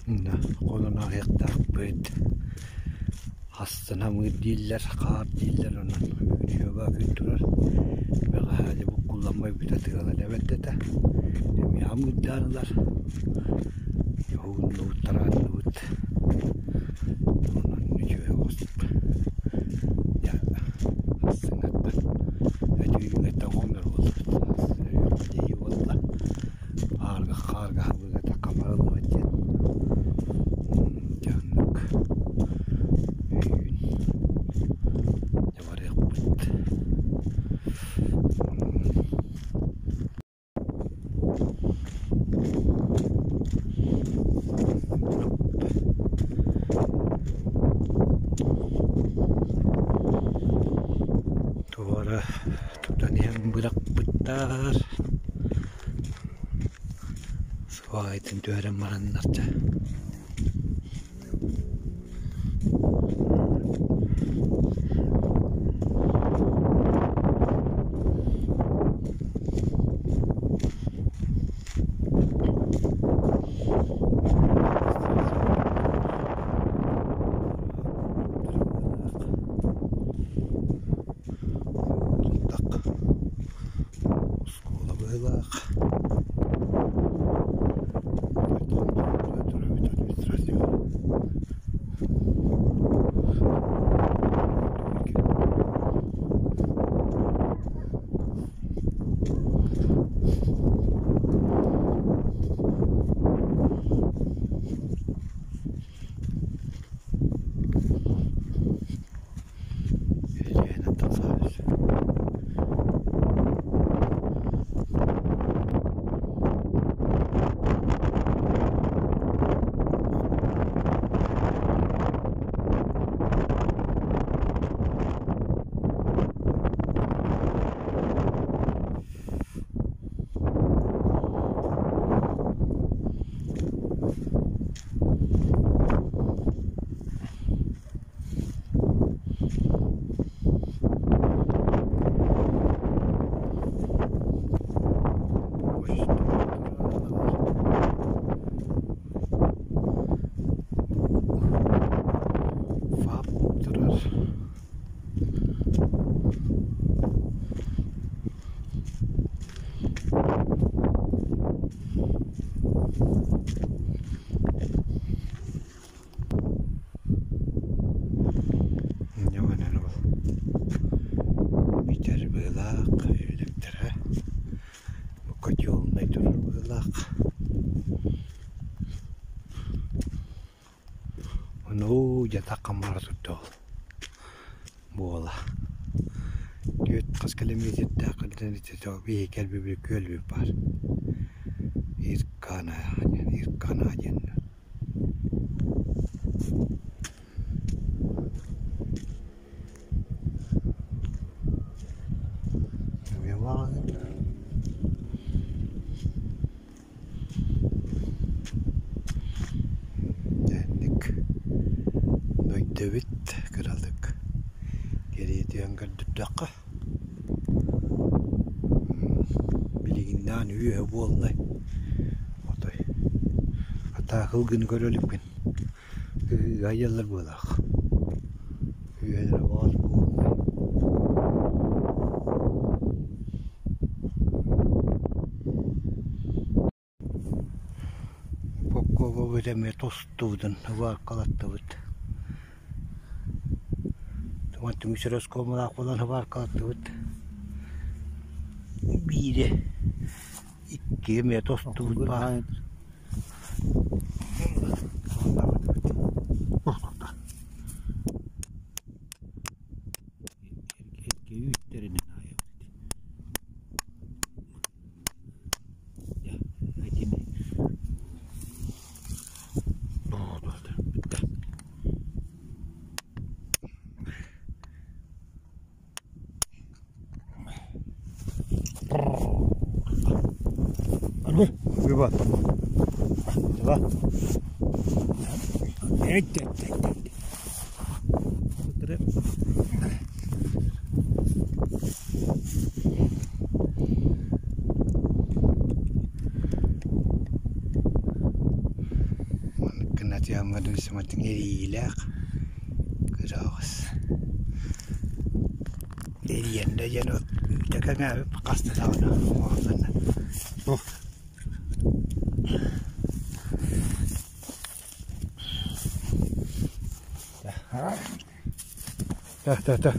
онно хонон ааһыахтаахпыт астына дииллэр хаар дииллэр онон үтүөгэ күн турар бэҕэһээ дьэ буккулламмай бүтэ тыала да бэрт этэ эмиэ амыырдаан ылар Уһуннубут, тараанныбыт. Онон үчүгэй оҕустук. Дьэ, сыҥаттан өтүүгүттэн хоҥнор буоллубут. Дии буолла. Аарга хаарга хабыгата хамарыллыбат диэн. Дьэ оннук. Өйүүн. Дьэ барыахпыт. Туора тутан иһэн бырахпыттар свайтын түһэрэн бараннар дьэ Оскуола быһыылаах. Дьиэнэн тахсабыт. ФАП турар. Ньыманан ол бүтэр быһыылаах үөлэктэрэ бу котелунай турар быһыылаах Ону дьэ таххан бара турда ол буола түөрт хас километрдаах биһиги кэлбиппит күөлбүт баар Иркана Иркана диэн Көрдөрдөбүт кыралык кэриэтиэн көрдөрдөххө билигиннээн үөһэ буолла отой атаакыл гына көрө иликпин ыһыыга буолаах үөһэлэрэ баар буолла Попковабыт эмиэ тустубутун сыбааркалаттыбыт. Түмүксэр оскуолалаах буолан сыбааркалаттыбыт. Биирэ, икки эмиэ тостубут баар. Эргэ үүттэринэн аайабыт. Маннык гына тыаммын эриилээх кыраҕас эрийэн да диэн үүтэ хаста даҕаны Та-та-та.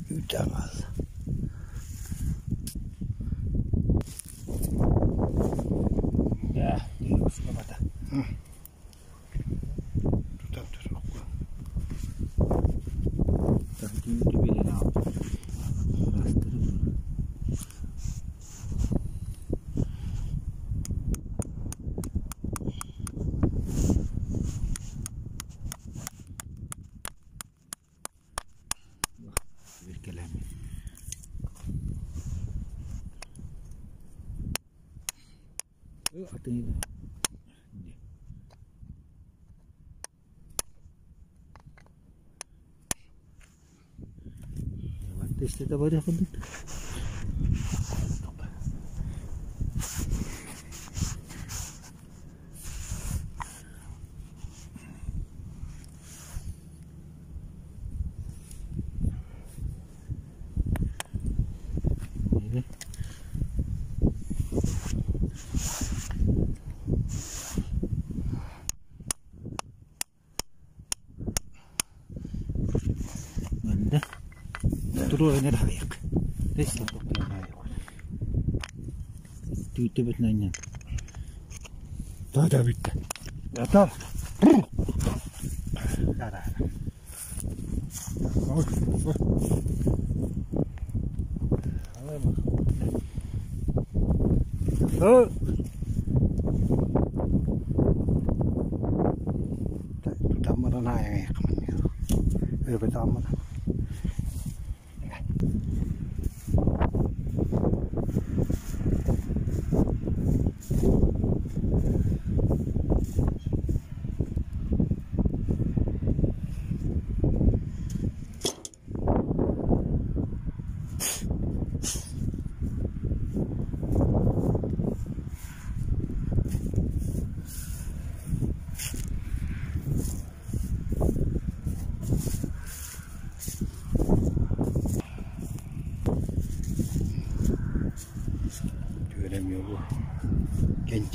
Үүтэ аҕал. Тутан турукку. Та-та бүттэ. Ата. Да-да. Тутаммаран аайаҥ.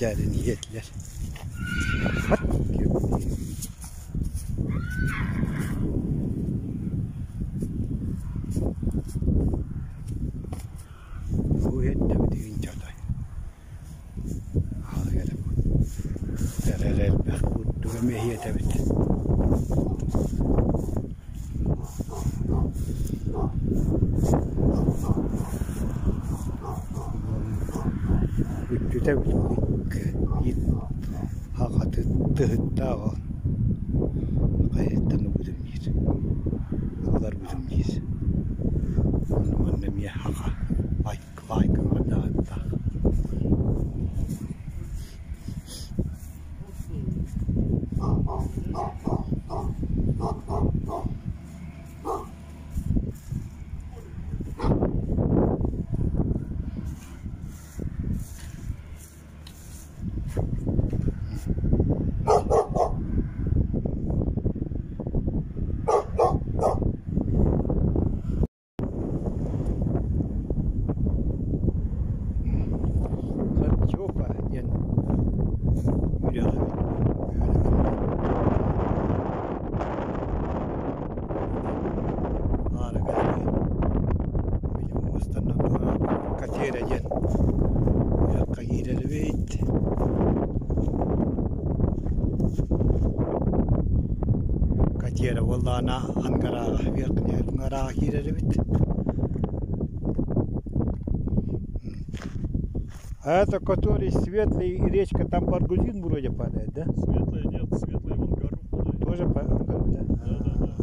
Мичээрин иһиэтилэр. Хат Бу иһэттэбитигин чатай. Эрэл элбэх курдук эмиэ иһиэтэбит. Бүттүтэ хахаты тыһыттаах ол хайаттан ылбытым диир ыларбытым диир онно манна эмиэ хаха лайкаҕа Харчопа диэн үрэҕи Били муостанан туораабыкка тиэрэ диэн үрэххэ киирэр эбит. Катера буоллаҕына Ангарааҕа Ангарааҕа киирэр эбит. А это который светлый речка, там Баргузин вроде падает, да? Светлая нет, светлая в Ангару впадает. Тоже по Ангару, да? Да, да, да.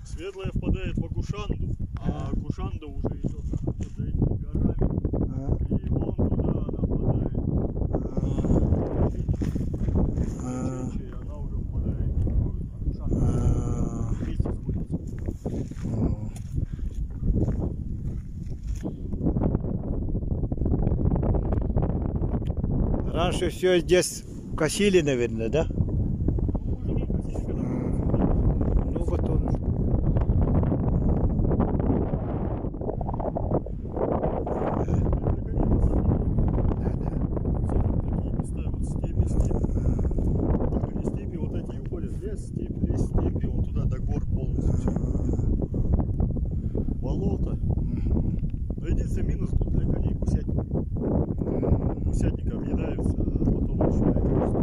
Светлая впадает в Агушанду, а Агушанда уже идет за этими горами. А, И вон туда она впадает. а, Чечи, и она уже впадает в Агушанду. а, Вместе сходятся. а. Раньше все здесь косили, наверное, да? Ну, мужики косили, когда Ну вот он. Для коней на самом деле. Да, да. Особенно такие места, вот степи, степи. Только не степи вот эти и уходят. Лес, степь, лес, степи, вон туда до гор полностью все. Болото. Но единственный минус тут для коней гусятник. Гусятника объедаются, а потом начинает просто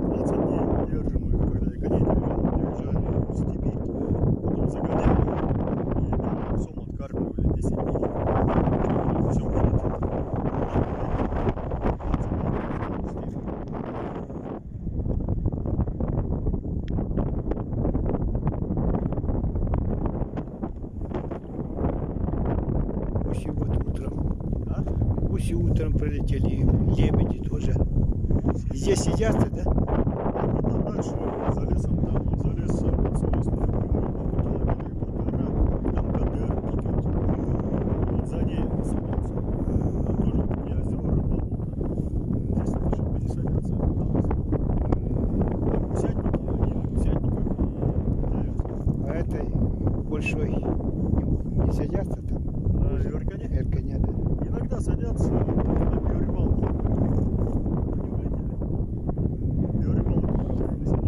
20 дней держим их, когда я коней доезжал, доезжали в степи, потом загоняли и там псом откармливали 10 дней. Все вылетело. 20 дней в степи. Гуси вот утром. А? Гуси утром прилетели, лебеди тоже. Здесь сидят, да? Они там дальше, за лесом, там вот за лесом, от сосны, прямой, по километра полтора, там КДР идет. Вот за ней они садятся. Там тоже такие озера, болота. Здесь они шибко не садятся, там в основном. Там гусятники, они на гусятниках и питаются. А это большой не садятся там? На Эркане? Эрканя, да. Иногда садятся, когда перевал Они улетели. Перевал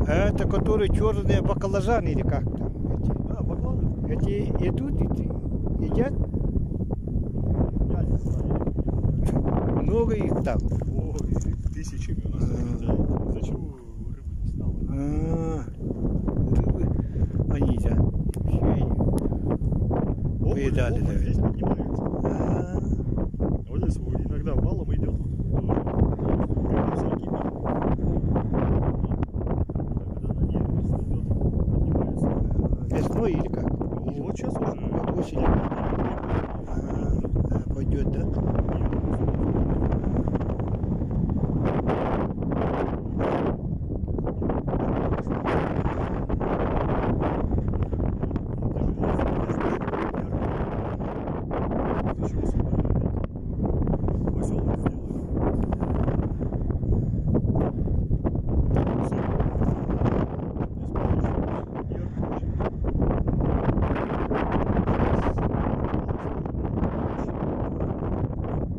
А это которые черные баклажаны или как там? Эти, А, бакланы? эти идут, эти, едят, Я не знаю. много их там. Ой, тысячами у нас летает. Из-за чего рыбы не стало? А, рыбы, они, да, все и Окунь, Выедали, окунь наверное. здесь поднимается. А, Вот здесь иногда валом идет. Тоже полностью рыба вся гибнет. Когда на нерве идет, поднимается. Весной или как? Ну, вот сейчас уже. Вот осенью. А, пойдет, да? Еще сюда поселок сделали. Здесь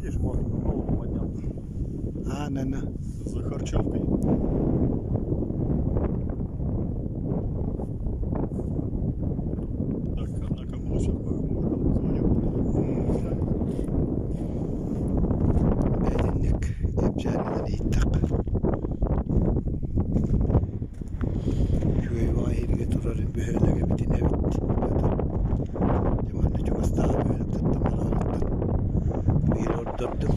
Видишь, мост голову поднял. А, на, на. За Харчевкой. Так, однако буду сейчас мужикам позвоню. Бэдинник кэпсээнинэн иһиттэххэ үчүгэй баҕайы иһиргэ турар бөһүөлэк эбитин эбит. Дьэ манна чугастааҕы бөһүөлэктэртэн бараларыттан биир ордордум.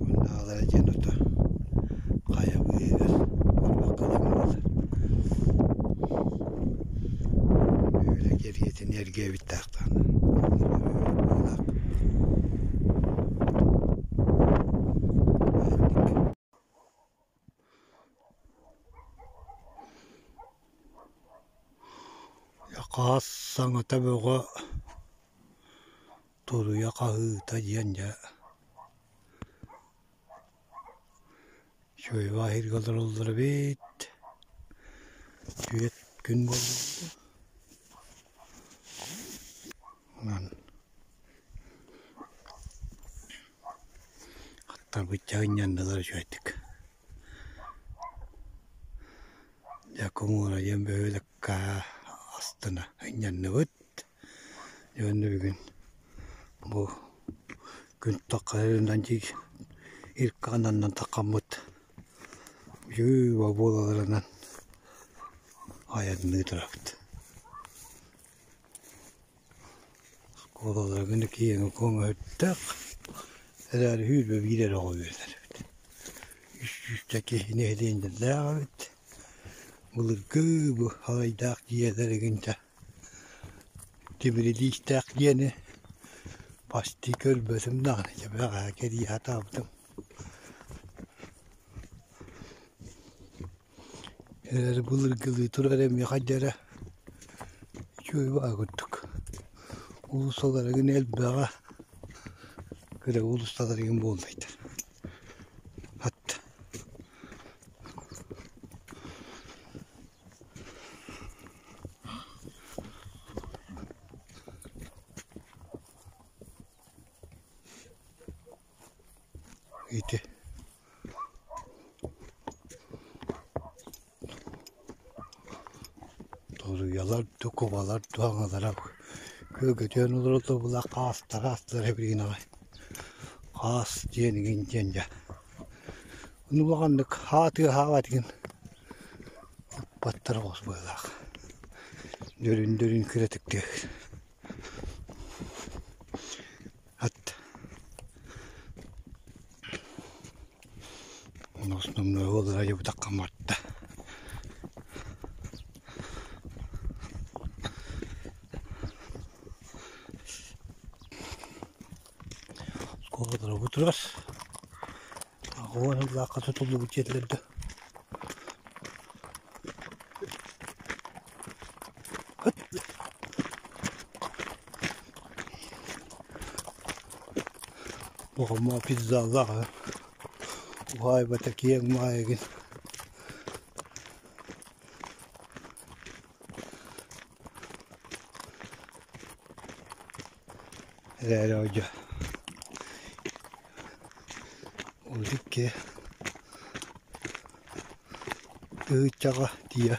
Уоннааҕылара диэн ото хайа быыһыгар барбакка да буолар. Бөһүөлэк эриэтин эргэ эбиттээх даҕаны. Хаас саҥата бөҕө туруйа хаһыыта диэн дьэ үчүгэй баһыырга олороллор эбит үөт күн буолла Онон аттарбычча ынньаннылар үчүгэйдик. Дьэ Кумуура диэн бөһүөлэккэ астына ынньанныбыт. Дьэ уонна бүгүн бу күн таххарынан иркаананан таххаммыт үчүгэй буолаларынан айанныы турабыт. Оскуолаларгын киэҥ көҥөттөх, эрээри сүүрбэ биир эрэ оҕо үөрэнэр эбит. Үс сүүсчэ киһи нэһилиэнньэлээх эбит. Былыргы бу халайдаах дьиэлэр игинчэ тимирилиистээх дьиэни почти көрбөтүм даҕаны дьэ бэҕэһээ кэрийэ сатаабытым. Эрээри былыргылыы турар эмиэ хайда эрэ үчүгэй баҕайы курдук. Уулуссаларыгын элбэҕэ, кыра уулуссаларыгын буоллайдар. Хат Ити Торуйалар да кубалар да аҥалара күөгэйэн олороллор буоллар хаастара астара билигин аҕай хаас диэн игин диэн дьэ ону улаханнык хаа тыаһаабат игин ыппаттар оҕус быһыылаах дөрүн-дөрүн кыратык тыаһыыр Ат Основной уоллара барда. Оскуолалара бу турар. Оҕо улаахха тутуллубут дьиэлэргэ. Оҕомо пиззалаах уһаайбата киэҥ маайыгын эрээри одьо икки тыһыынчаҕа тиийэ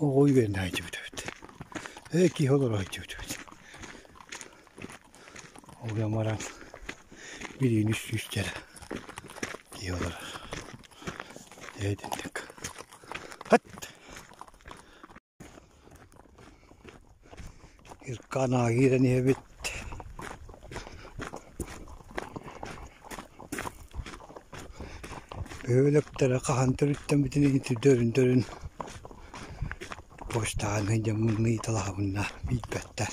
оҕо үөрэнэ сылдьыбыт эбит ээ киһи олоро сылдьыбыт эбит Ол гынан баран билигин үс сүүстэрэ киһи олорор. Дьэ итинник. Хат! Ирканаҕа киирэн иһэбит. Бөһүөлэктэрэ хаһан төрүттэммитин ити дөрүн-дөрүн почтаҕа сылдьаммын ыйыталаһабын да билбэттэр.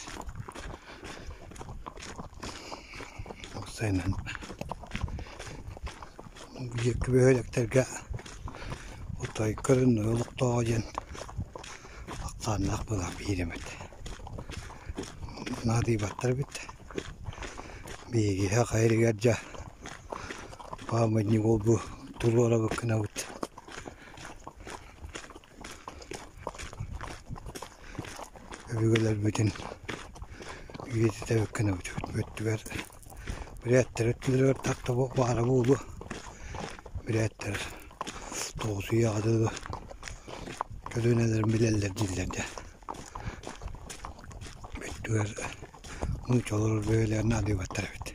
Уопсайынан бииргэ бөһүөлэктэргэ отой көрүннэй олохтооҕо диэн ахсааннаах буолан биир эмит наадыйбаттар эбит. Биһиги хайырыгар дьэ памятник ол-бу туруорабыт гынабыт. Өбүгэлэрбитин үйэтитэ гынабыт өттүгэр. Бүрээттэр өттүлэригэр тарта баара буолуо. Бүрээттэр тоҕусуйаҕа дылы көлүөнэлэрин билэллэр дииллэр дьэ. Бүттүгэр нууччалар бэйэлэрин наадыйбаттар эбит.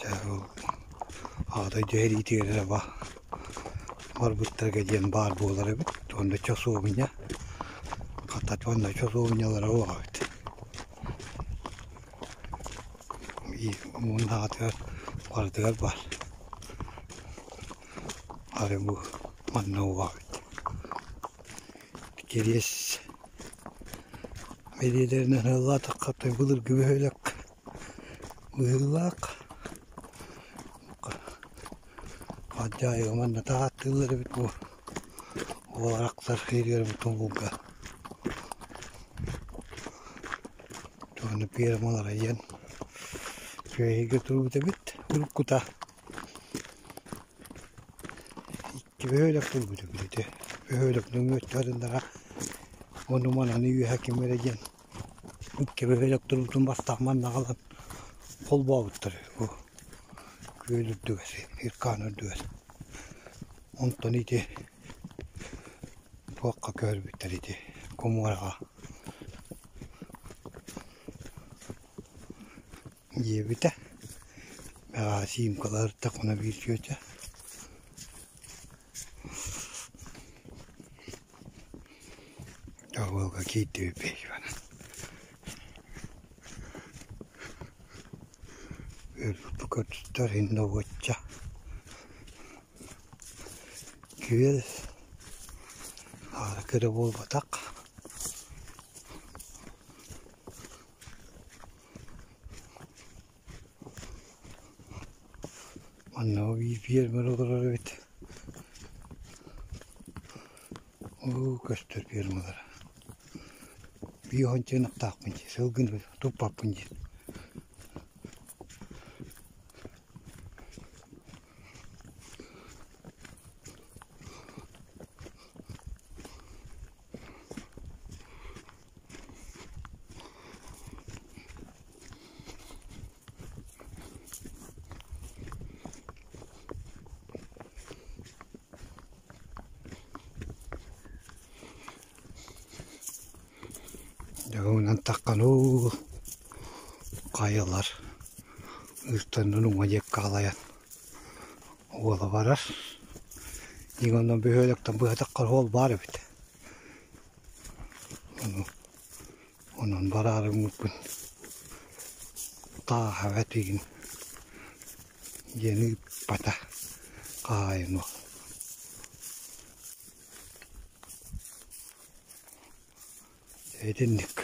Дьэ ол аҕа дойду сэриитигэр эрэ барбыттарга диэн баар буолар эбит. Уонна чосуобунньа хата уонна чосуобунньалара суох эбит. Муннаҕатыгар барытыгар баар. Арай бу манна уоҕа эбит. Кириэс бэлиэлэринэн ыаллаатахха былыргы бөһүөлэк быһыылаах. Хадьаайыга манна таһааттыыллар эбит бу уоларахтар иһигэр тумулга. Туону фермалара диэн үөһүгэ турбут эбит уруккута. Икки бөһүөлэк турбут эбит ити. Бөһүөлэк нөҥүө өттүгэр ону мананы үөһэ ким эрэ диэн икки бөһүөлэк турбутун бастаан манна аҕалан холбообуттар бу күөл үрдүгэр, Иркаан үрдүгэр. Онтон ити туохха көһөрбүттэр ити Кумуораҕа диэбитэ. Бэҕэһээ Сиимкалар ыртахпына биир чүөчэ. Тоҕуолга киирдибит Ивана. Өлбүт инновочча күөл аара кыра буолбатах. Манна биир фермер олорор эбит. Уу көстөр фермалара. Биир уонча ынахтаахпын дии, сылгыны туппаппын дии. Дьэ таххан уу хайалар ыыртаннын уҥа диэки халайан уола барар. Дьиҥ онно бөһүөлэктэн быһатаххар уол баар эбит. Онон бараары гыммыппын тааһа этигин диэн ыыппата хаһаайын уол. Итинник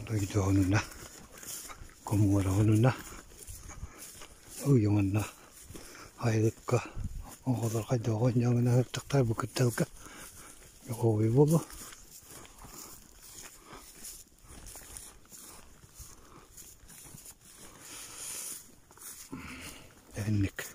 дойдуһунуна, коммунаһунуна уйуҥунна айылыкка оҕолор хайдах оонньооҥуна сырдыктар бу кырдалга Духовой буолуо. Инник.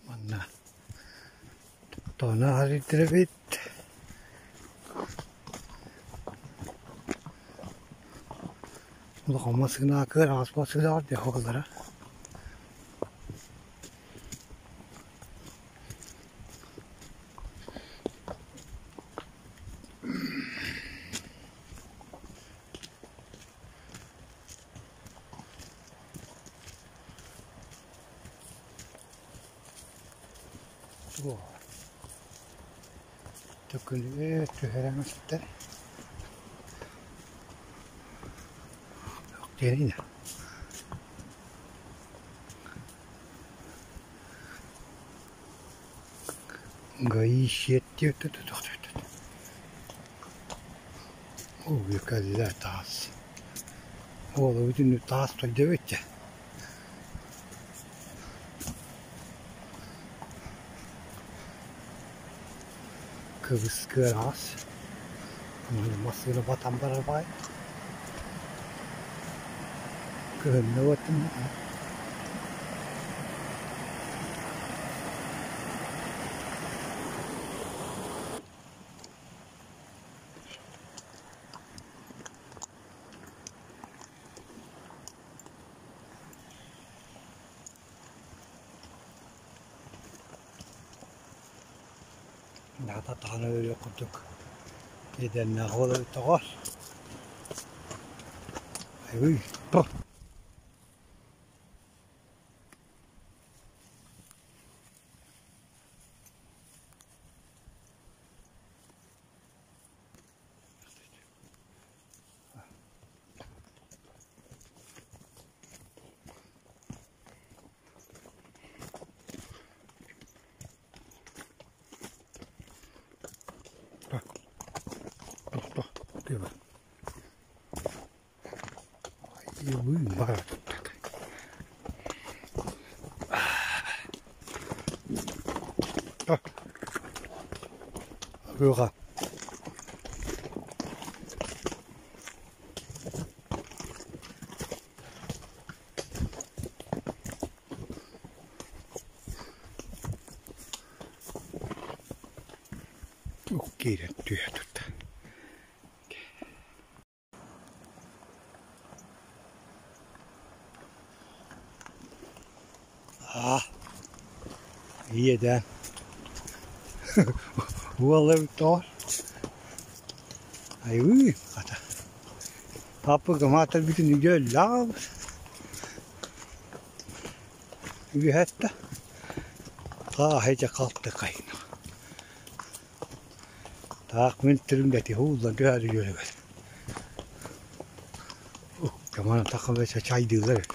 Манна тоно арыйтарабыт. Улахан массыына кыараҕас массыыналар дьэ Төкүнү түһэрэн ситтэр. Диэри Уола бүтүннүү таас тойдо эбит дьэ. Кыбыс кыараҕас. Массыына батан барар баҕайы. Кыһынна уоттун Наата таһан өлүөх курдук иэдээннээх уол эбит доҕоор. Айгый, то. Ыга. Киирэн түһэ турда. Аа, иэдээн. Уол эбит тоҕор. Айыы, хата. Папа маатар бүтүн үйэ өллөөх. Үһэтта. Тааһайдьа халты кайна. Таах мин түрүҥдэти ууллан түһээри үөрүгэр. Команда такова чайдыылар.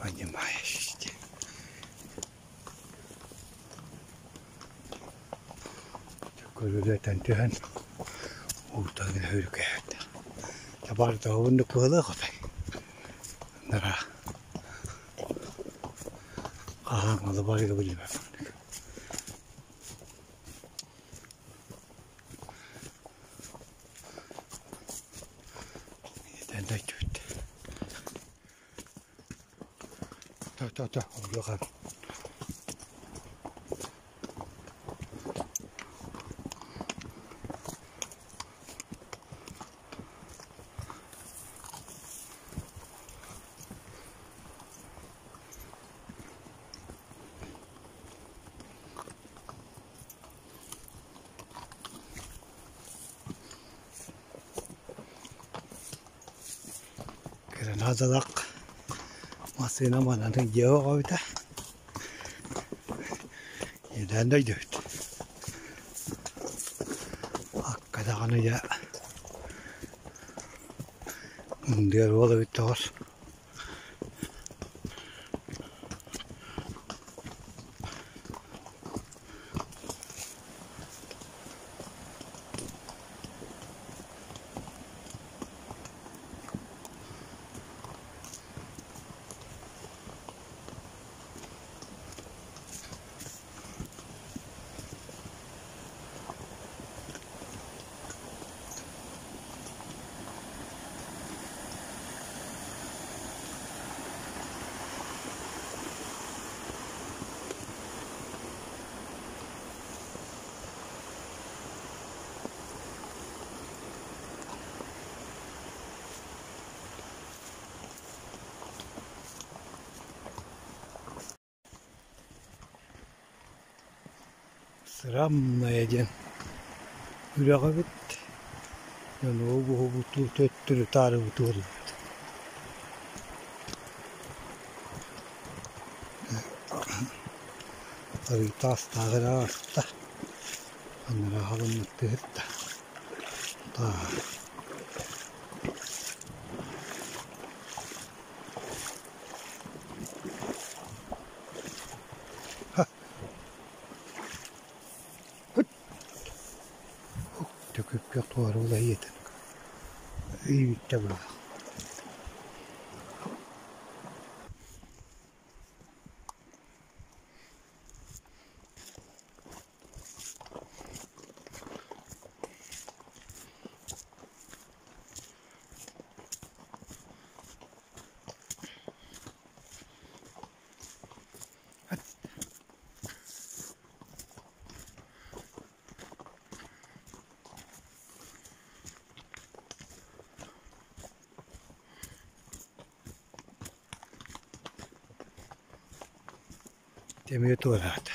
Понимаешь. Көрүлэтэн түһэн уутан hөрkөһөт. Табар да кыһылы хотай. Нара. Хаһаҥ барыга билбэт. Этэн Та-та-та, улахан. Гранаталак массыына манан дьиэ оҕобута. Иэдээн дойдубут. Акка даҕаны дьэ мындыар уол эбит доҕор. Сырамная диэн үрэҕэ эбит. Дьон уһубутуу төттөрү таарыбытыы олорбут. Арыы таастаах эрэ ааста. Анараа халыммыттыы сытта. Төкүппүөх туора улайыытын. Ыйбиттэ буолуох. Эмиэ туораата.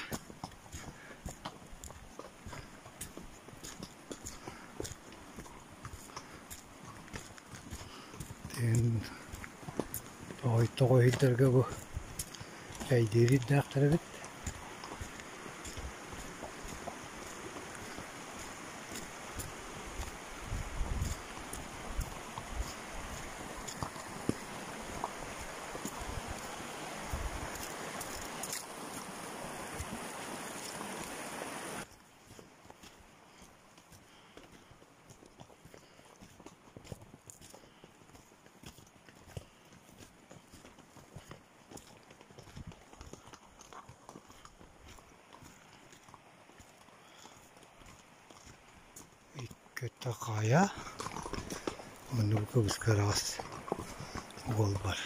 Тоҕой иһирдэргэ бу чэйдиир ирдээхтэр эбит. Иккитэ хайа, оннук кыбыс-кыараҕас уол бар.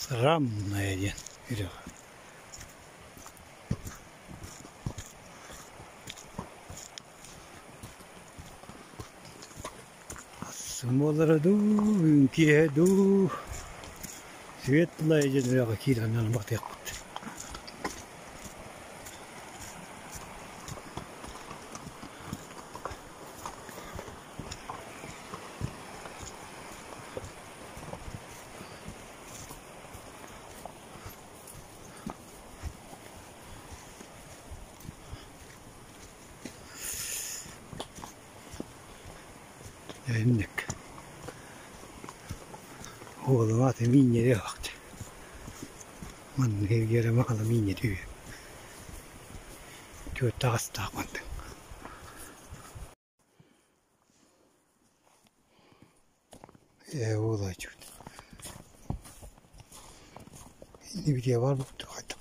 Срамная диэн үрэх. Сымыалара дуу, үҥкиэһэ дуу, светлая диэн үрэҕи киирэн ылбатыахпыт. Инник. Уолум аата миинньэри аахта. Маннык эргиэрэ маала миинньэри үһү. Түөрт аҕыстаах мантан. Ээ уолааччыбыт. Иннибитигэр баар буолбут хайдах.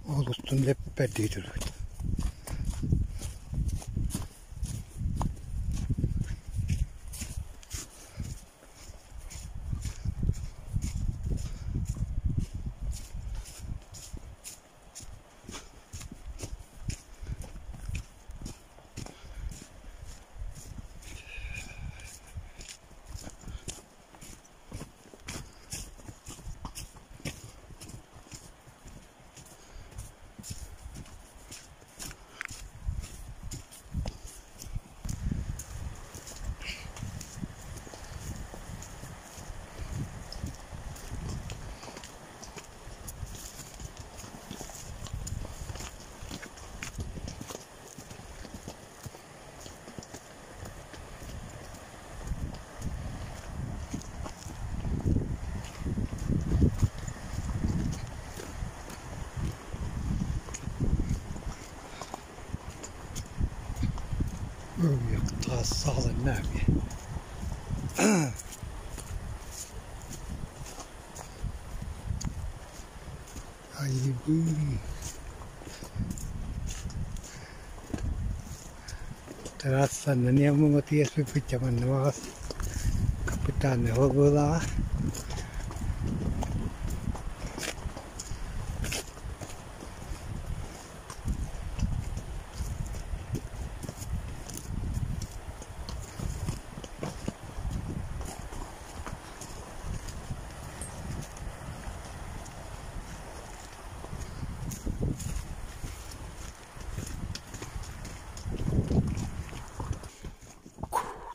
Ол устун лэппэрдии турбут. Саҕаланна Айыбыы Трассанан муҥатыйа сыппычча манна баҕас капитанный быһыылааҕа.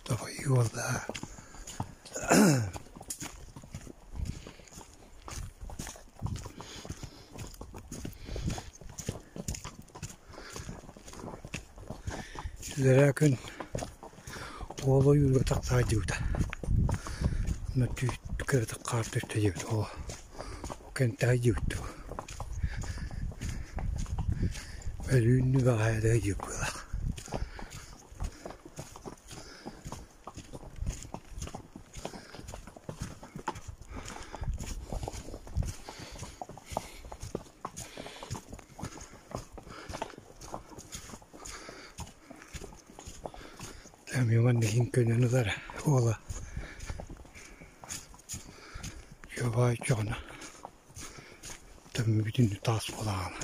Давай Үлэрээ күн уол ойуурга тахса сылдьыбыта. Онно кыратык хаар түстэ диэбит оо кэнтэҕэй диэбит дуу. Өлүүннү бэҕэһээ диэбит быһыылаах. Эмиэ манныгын көнөн ылара уола Чобаай чоҕуна төммүтүн таас буолаҕына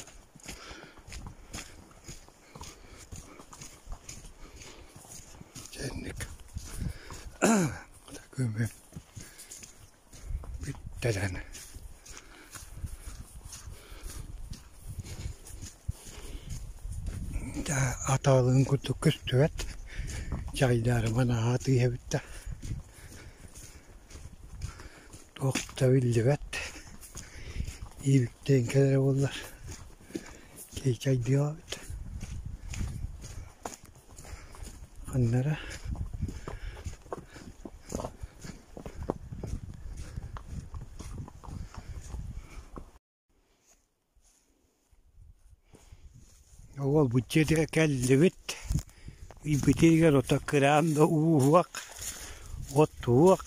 Дьэнник көмө бүттэлэн Атаалыын курдук көстүбэт, чайдаарыма наһаа тыыһабыт да, туох да биллибэт, иибиктээн кэлэрэ буоллар киһи чайдыаҕа эбит. Ханна эрэ Уолбут дьиэтигэр кэллибит, ыйбытыгар ото кыраан да ууһуох, оттуох,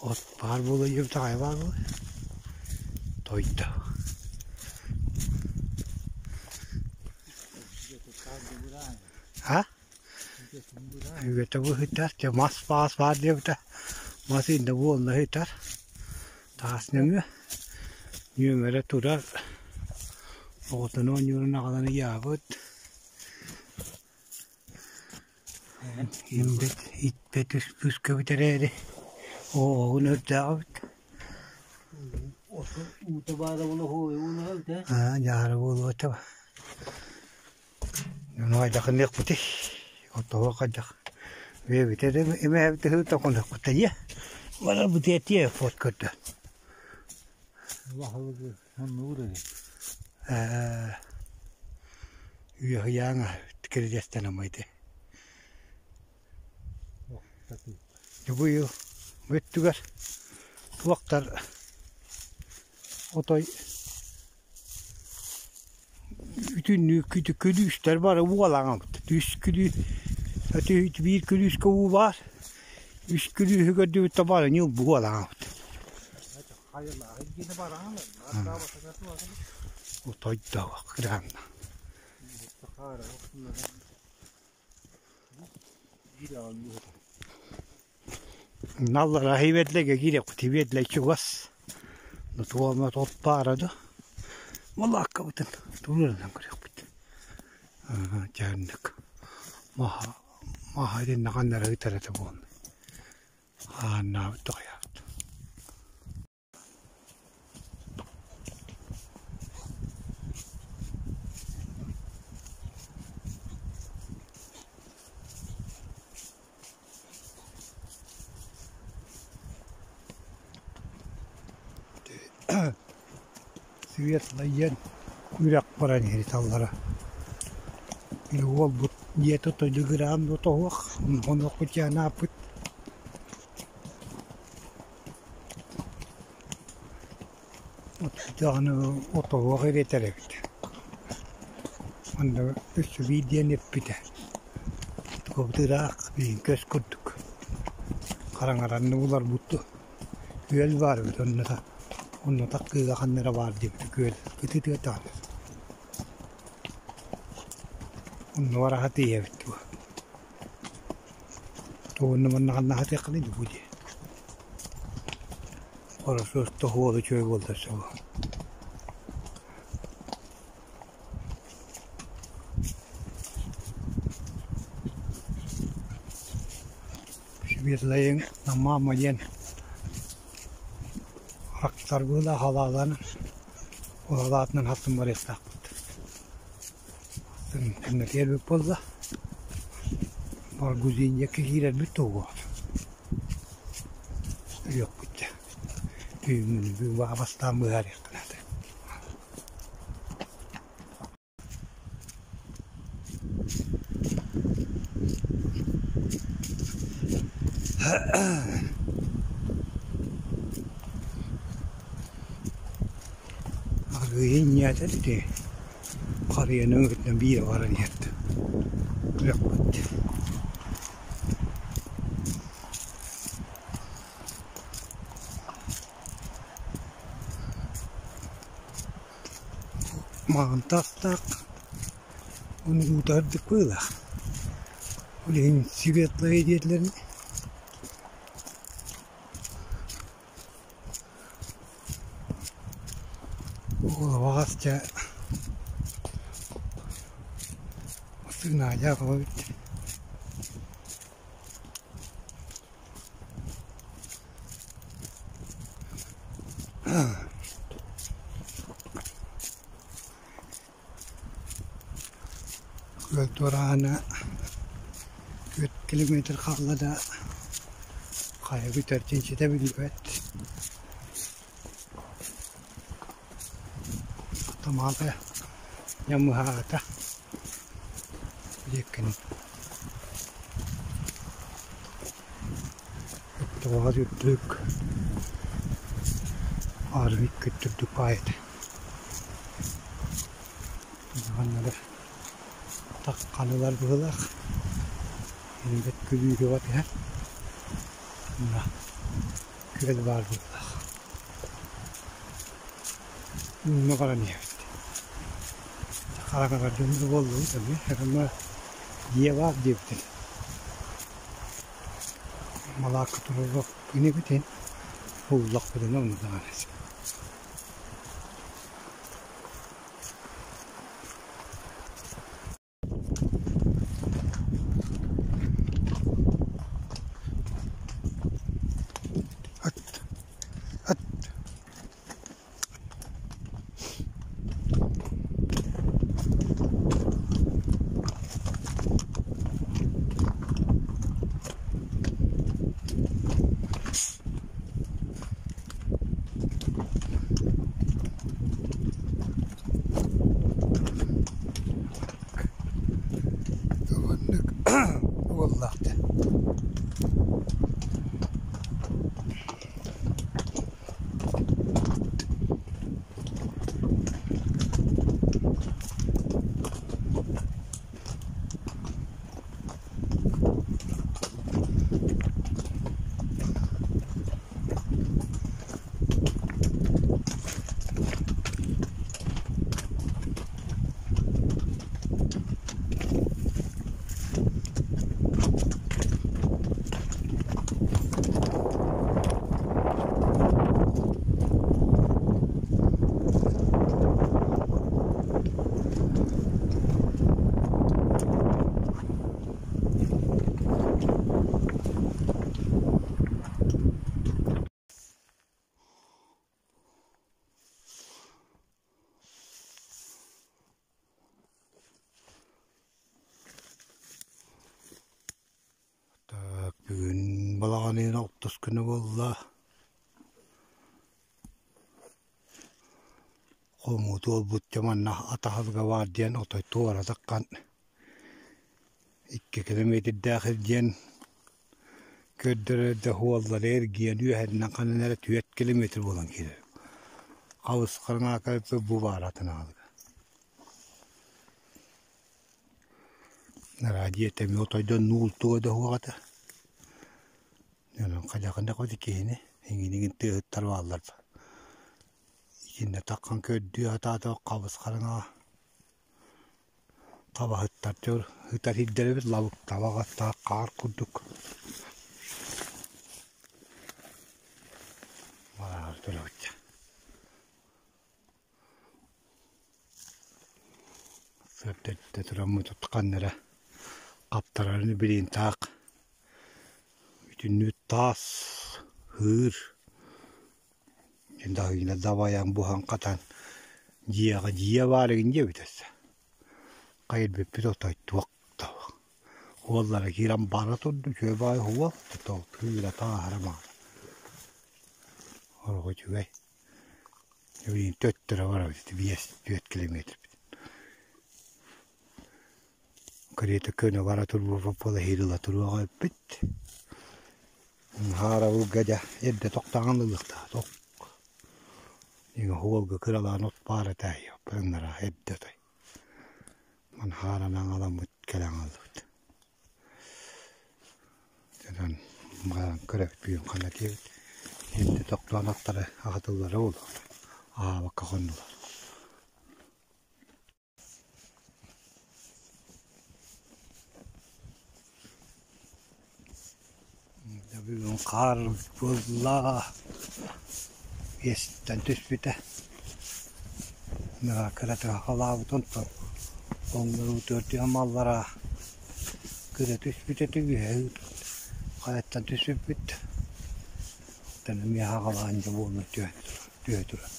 от баар буолуо диэбит аҕай баар буолуо, тойдо. А? Үгэтэ быһыытар, дьэ мас баас баар диэбитэ, мас иннэ буолла ыытар. Таас нөҥүө нүөмэрэ турар, оҕотун оонньуурун аҕалан ыйаабыт, имбит иппэт үспүскэбит эрээри оҕоҕун өрдөөҕүбүт. Аа дьаара буолуо этэ. Ону хайдахыныахпытый, оттоһуо хайдах бэйэбитэ эрэ эмээбит ыһыыта хонуохпут ийэ барарбыт этиэ фот көрдө ээ үөһүйээҥ кирдиэстэн амайды быйыл бүттүгэр туохтар отой Бүтүннүү күлүүстэр бары уолаҥабыт. Үс күлүү биир күлүүскэ уу баар, үс күлүүһү көрдүбүт да бары ньылбы уолаҥабыт. Отойдоох кыраанна. Наллара хиветлэгэ киириэхпит хиветлэ чугас туома от баара да малааккабытын туруорунан көрүөхпүт дьааннык маһа маһа итиннэ ханна эрэ ыытар этэ буолла хааннаабыт тоҕойообут Светлайан үрэх баран иһиталлара. Уолбут дьиэтэ тойдугураан да тоһуох, онуохпут дьанааппыт Даҕаны отоһуох ирэтэр эбит. Онно өссө биир диэн эппитэ. Тугабыт ыраах биир көс курдук. Хараҥаранны буларбыт дуо? Күөл баар эбит онно та онно таккыыга ханна эрэ баар диэбитэ күөл кытыытыгар даҕаны. Онно бараха тиийэбит дуо? Тугунна манна ханна аһатыаххыный дуу дии. Хорошо, что уол үчүгэй буолла сөп. Светлайын мама диэн арахсарбыыла халааланан халаатынан хассын барыахтаахпыт. Түҥнэтиэрбит буолла. Баргузиньякка киирэрбит туһугар. Өлүөхпүт дьэ. Түүҥҥүнү бастаан быһаарыахха наада. Аргыый инньээтэ ити Харыйаны ыҥырдан биирэ баран иһэрдэ күрэхпит Маҕан таастаах, ону уутардык быылаах. Билигин светлое диэтилэр Уолабаҕас дьэ сыҥаайдаах эбит. Күөл туораана түөрт километр хаалла да хайа бүтэр чинчитэ биллибэт. Тамаата ньамыһаата диэккин Өттөҕөҕөр үрдүк арыы үрдүк баайыта Манна тахханылар быһыылаах бэт күлүүгэ батыһар мына күөл баар быһыылаах Онно баран иһэбит Хараҥаҕа дьоннор буоллубут эмиэ эмэ дьиэ баар диэбитин Малаакка туруорбут инибитин буллахпытына онно даҕаны Ат ат Маннык уоллаах дьэ Так, бүгүн балаҕан ыйын алтыс күнэ буолла. Хомуу туолбут дьэ манна атаһылга баар диэн отой туора таххан икки километрдээх диэн көрдөрөр да уоллары эргийэн үөһэннэн ханан эрэ түөрт километр буолан киирэр. Халысхараҥаакка бу баар атын аҕалга. Радио тэҥҥэ отойдон нуултуга да суох этэ. Онон хайдахын да хоту киһини эҥиниҥин тыаһыттар бааллар. Итиннэ таххан көрдүү сатаата хабыс-хараҥаҕа табаһыттар дьон ытар сирдэрэ эбит лабыкталаах хаар курдук. Бараары турабыт Сырдырда тураммыт ханна эрэ хаптарарын билин таах бүтүннүү таас, ыыр даһыына дабайан буһан хатан дьиэҕэ дьиэ баар игин диэбит өссө хайырбыппыт отой туох да уоллара киирэн бара турду үчүгэй баҕайы уол кыыра тааһара маҕана Ороҕо үчүгэй Билигин төттөрө барабыт ити биэс түөрт километрбит. Карета көнө бара турбуппут буола эһиил ыла туруоҕа эппит. Хаарабылга дьэ эрдэ тохтоон ылыахтаах ток. Уолга кыралаан от баар этэ ыҥыра эрдэ отой. Ман хааранан аламмыт кэлэн хааллыбыт. Онон баран көрөбүт бүгүн ханна диэбит эрдэ тохтоон аттары аһатыллара буолуо аһаабакка хоннулар. Бүгүн хаар буолла, биэстэн түспүтэ. Кыратык халаабыт онтон оҥноруу төрдүөн маллара кыра түспүтэ түгүһэ хайаттан түспүппүт. Оттон эмиэ хаҕалаан дьэ буолла түһэ турар.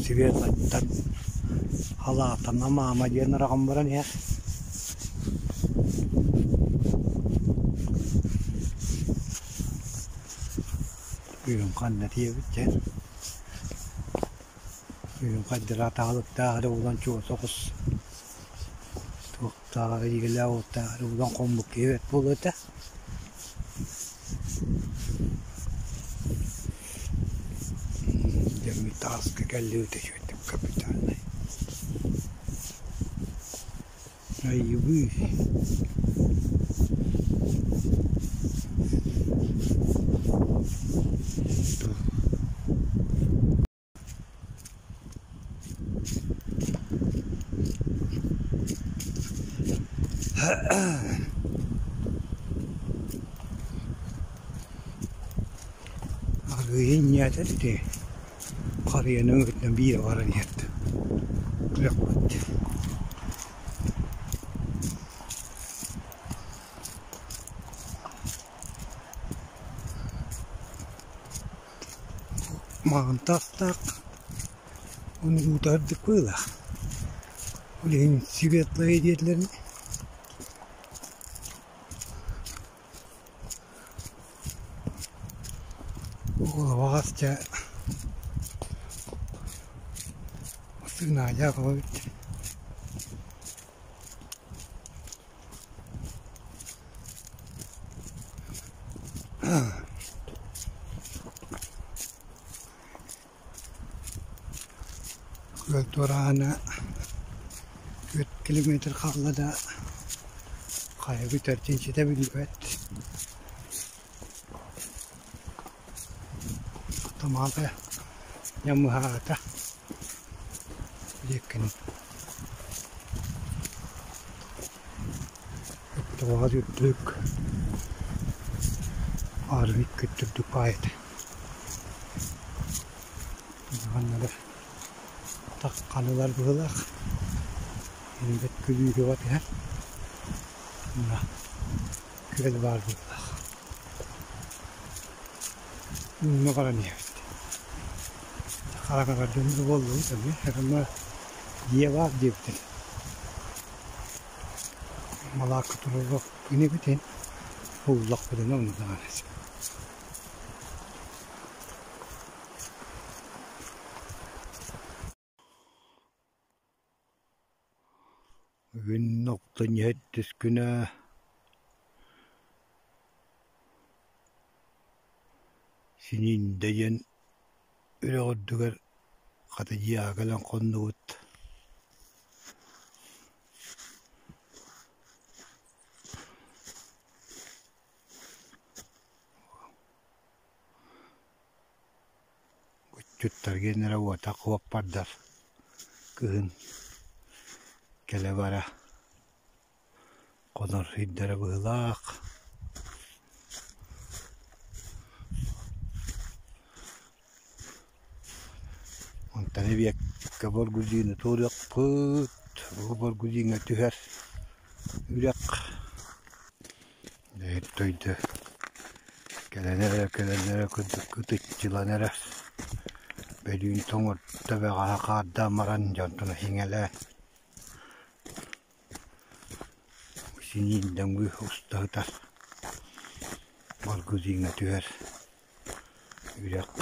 Светлаттан халаатана маама диэн ыраҕан баран иһэр. Бүгүн ханна тиийэбит диэн. Бүгүн хайдара таһылыктаах эрэ булан чугас оҕус туохтаах эрэ игэлээх уоттаах эрэ булан хоммут киһи бэрт буолуо этэ. Дьэммит тааска кэллибит үчүгэйдик капитальнай. Айыбыы. Аргыый инньээтэ ити харыйаны ыҥыртан биирэ баран иһэрт күрэхпит. Маҕан таастаах ону уутаардык быһыылаах. Ол иһин светлое диэтилэр ини. Уолабаҕас дьэ сыгнаадьаах эбит. Күөл туораана түөрт километр хаалла да хайа бүтэр чинчитэ биллибэт. Тамаата ньамыһаата диэккин Тоҕо үрдүк, арыый үрдүк баайыта. Манна тахханылар быһыылаах бэт күлүүһү батыһар мына күөл баар быһыылаах. Ууну баран иһэбит. Хараҥарар дьон буоллубут эмиэ. Эмэ дьиэ баар диэбитин. Малаакка туруору инибитин буллахпытына онно даҕаны Бүгүн охтонньу сэттис күнэ Синииндэ диэн үрэх үрдүгэр хата дьиэҕэ кэлэн хоннубут. Отчуттар гиэннэрэ уота куоппардар кыһын кэлэ-бара хонор сирдэрэ быһыылаах. Онтон эбиэккэ Боргудьууну туоруохпут, бу Боргудьууҥҥа түһэр үрэх Дойду кэлэн эрэ кэлэн эрэ курдук ытыччылан эрэр бөлүүн тоҥордо бэҕэһээ хаардаан баран дьонтон иҥэлээн синиин дөҥгү уста сытар Баргузиҥҥа түһэр үрэх.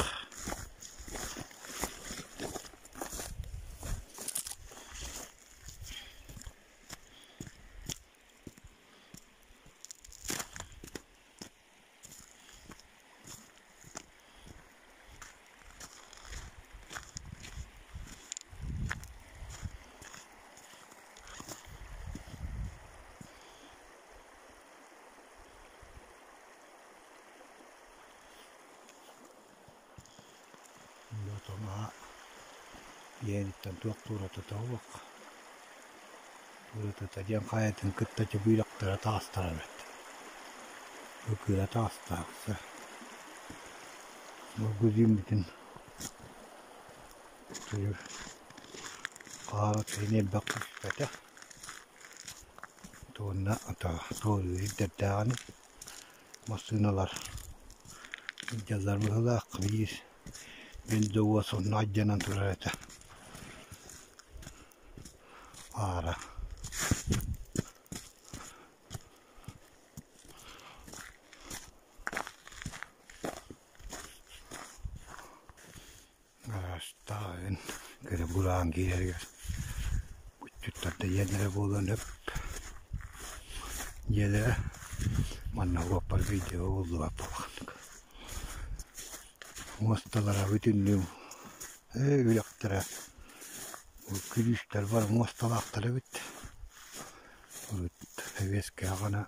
Иэниттэн туох туоратата суох. Туоратата диэн хайатын кытта чөбүрэхтэрэ таҕыстар эбит. Ыкыыра таҕыстаахса. Бургузиммитин хаара киһини элбэх түспэтэ. Туонна туоруур ирдэрдээҕини массыыналар сылдьаллар быһыылаах биир бензовоз онно алдьанан турар этэ аара Араастаан кэрэ бураан киирэригэр буччуттар да ийэлэрэ буолан өп дьиэлэрэ манна уоппар видео уһуллубат буоллахтык муосталара бүтүннүү ээ үрэхтэрэ күлүүстэр бар муосталаахтар эбит урут сэбиэскэй аҕана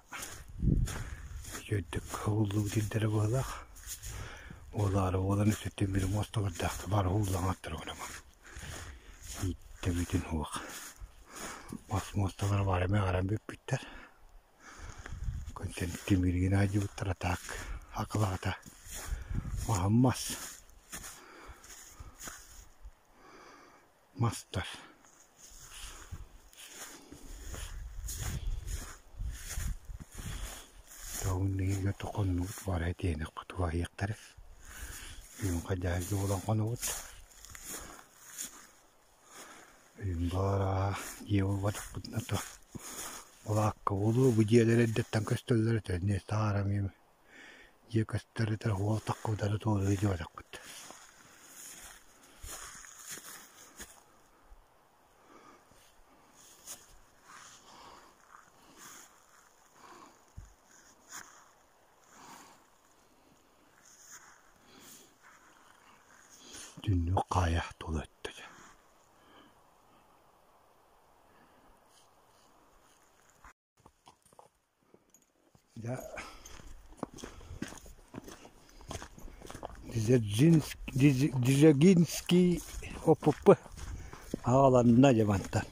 үчүгэйдик уһуллубут сирдэрэ быһыылаах Уолаары уолан өттүттэн биир муосталардаах баар уһуллаҥаттар гынаман ииттэ бүтүн уох мас муосталара баар эмэ аҕаран бүппүттэр Контент тимиргин аадьыбыттара так акылаата маһын мас мастар Тоҕун тохоннубут бары этиэнэх хотуһайыахтара Бүгүн хадьаарга буолан хонобут Бүгүн баара дьиэ булбатахпытына то балаакка буолуо бу дьиэлэр эрдэттэн көстөллөр этэ эмиэ таара эмиэ дьиэ көстөр этэ уол таххыбытара туоруу диэбэтэхпит Түннүк хаайа тула өттө Дьэ Дзержинский ОПП аҕаланна дьэ мантан.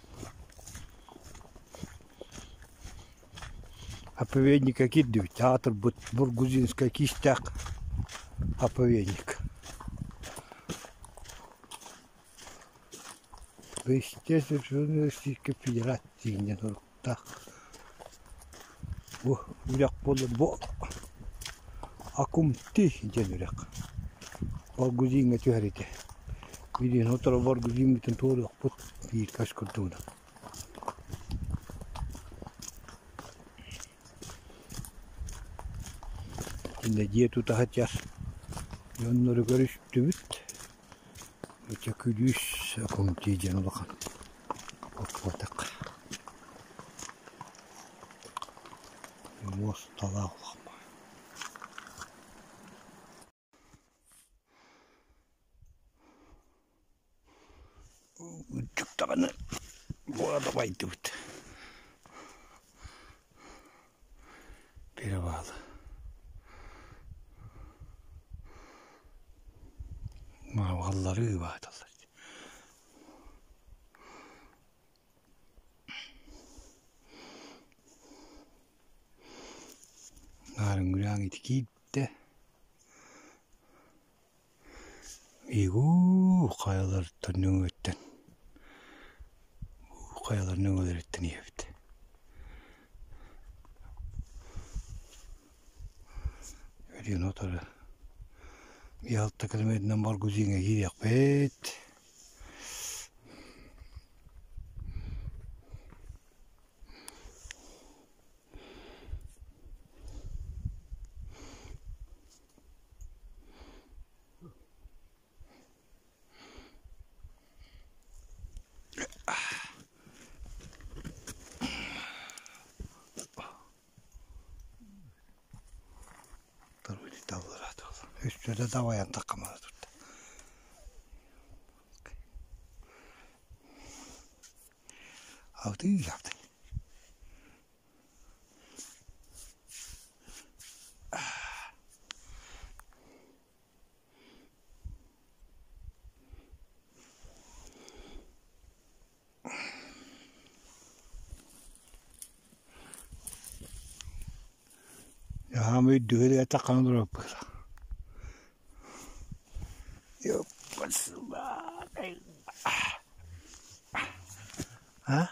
Оповедника киирдибит, аатырбыт Бургузинскай киистээх оповедник. Естественно, Федерация диэн суруктаах. Бу үрэх буолла бу Акумти диэн үрэх. Баргузиҥҥа түһэр ити. Билигин сотору Баргузиҥҥытын туоруохпут биир көс курдугунан. Итиннэ дьиэ тута сылдьар дьоннору көрүстүбүт. Ити күлүүс Акумти диэн улахан оппотах. Муосталаах улахан Үрдүк даҕаны буола дабайдыбыт. Перевал. Мааллары бааталлар. Наарыҥҥыраан ити киирдэ. Игуу хайаларыттан нөҥүөттэн хайалар нөҥүөлэриттэн иһэбит. Өлүөн утары Ялта километрынан Баргузиҥҥа киириэхпит. Өссө да дабайан таххамана турда. Алтыы алты. Хаамай үрдүгэр таххан олорор быһыылаах. А?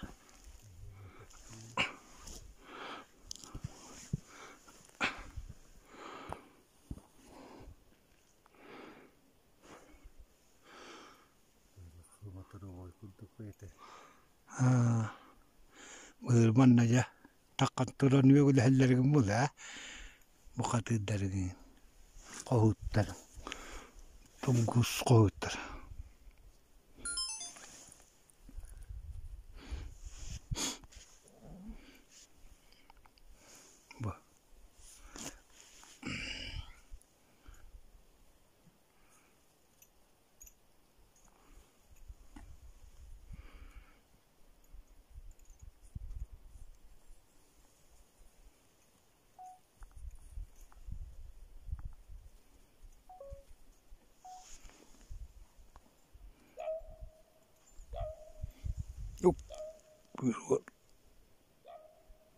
Былыр манна дьэ таххан туран үөгүлэһэллэригин буолла ээ бухатыырдарыгын хоһууттар тунгус хоһууттар Бу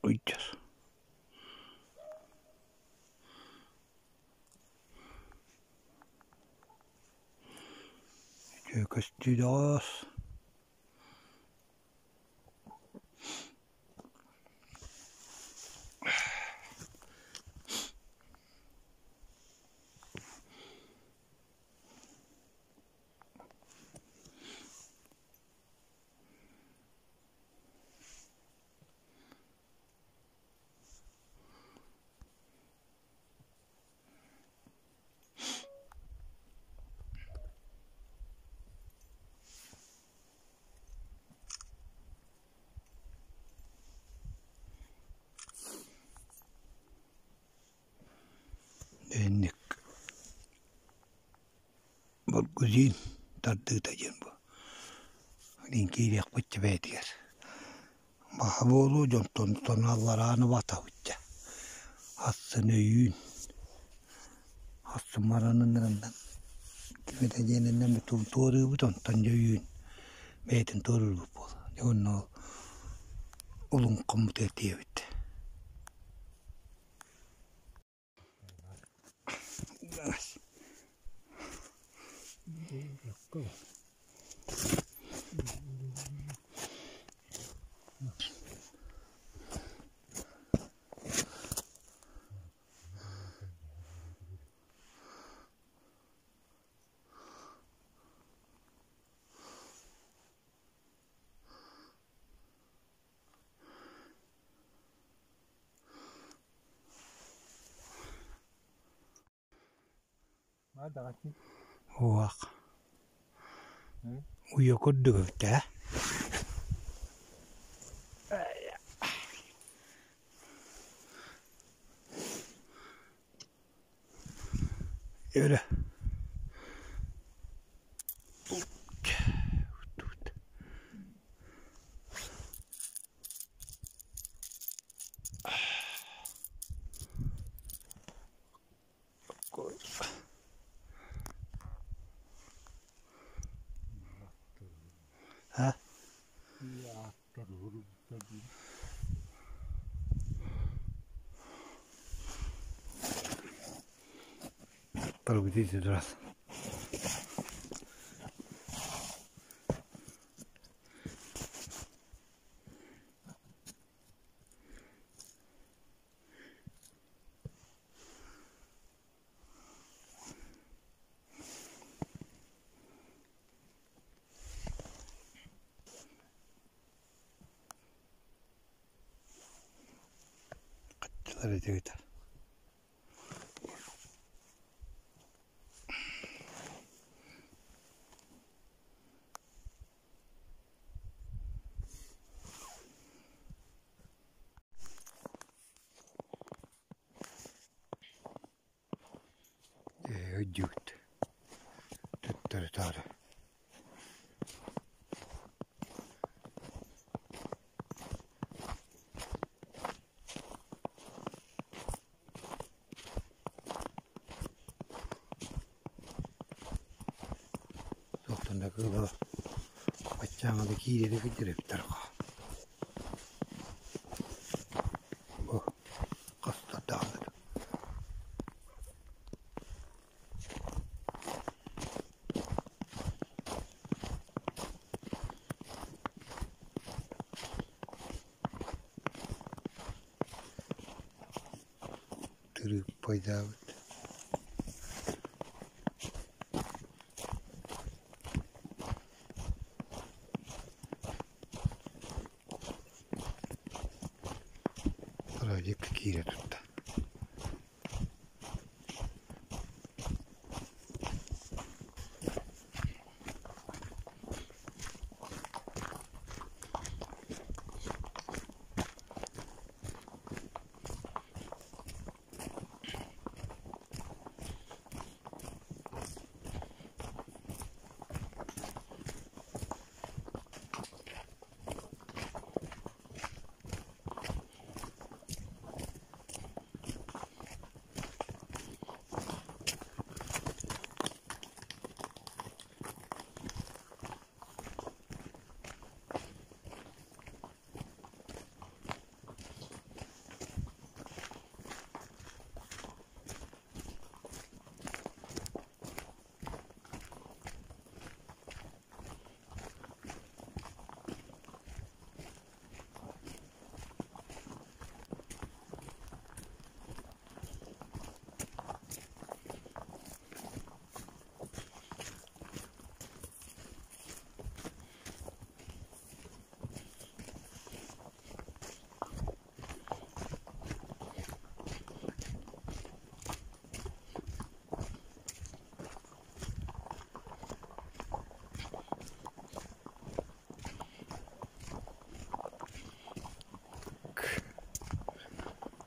Ыйдьар Үтүө көстүү доҕоор Инник Баргузин тардыыта диэн бу киириэхпит бэйэтигэр Баһа буолуо дьонтон алларааны батабыт дьэ Астын өйүүн Астын баран ыҥыранан ким этэ диэнинэн туоруубут онтон дьэ өйүүн бэйэтин туоруурбут буолла дьэ уонна ол улуҥхаммытыгар тиийэбит Уох уйа курдук эбит ээ Өрө А? Пробудите раз. Хаччылар этигитэ Өйдүүгүт төттөрү-таары Туохтан да кыыла баччааҥҥа да киирэри кырдьар эбиттэр Бу хастардаҕына. Тырыыппайдаабыт Радик киирэ турда.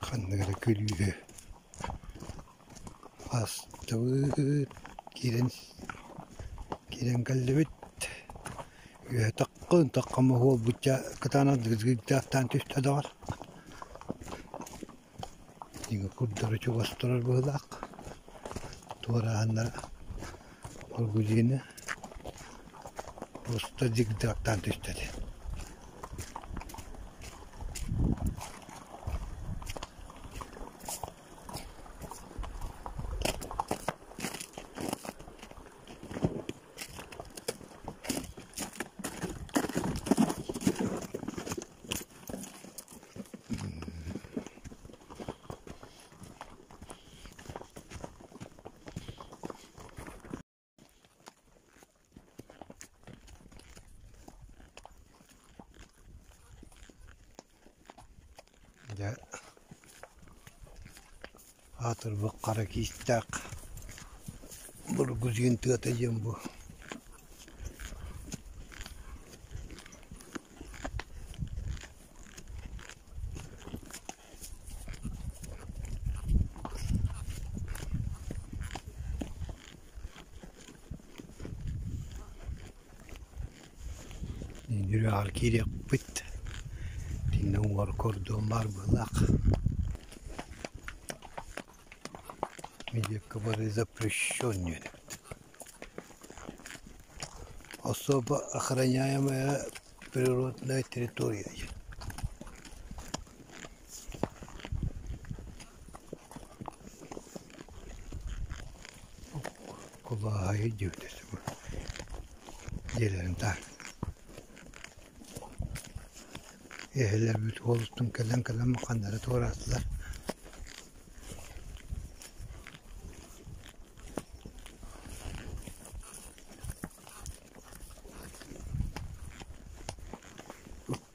Ханнык эрэ күлүүһү астыбыт, киирэн киирэн кэллибит. Үөһэ таккын таккама буолбучча кытаанах дыгдыгдаахтаан түстэ даҕар. Дьиҥэ курдары чугас турар быһыылаах. Туорааһыннара Баргузины просто зигзагтаан түстэ этэ. Дьэ аатырбыт хара киистээх Бургузин тыата диэн бу Үрэҕэр киириэхпит, итиннэ уҥуор кордон баар быһыылаах. Медиакабары запрещен Особо охраняемая природная территория. Кулааһайы диэбитэ дьиэлэрин таһар. Эһэлэрбит уолуттан кэлэн-кэлэн ханнары туораатылар.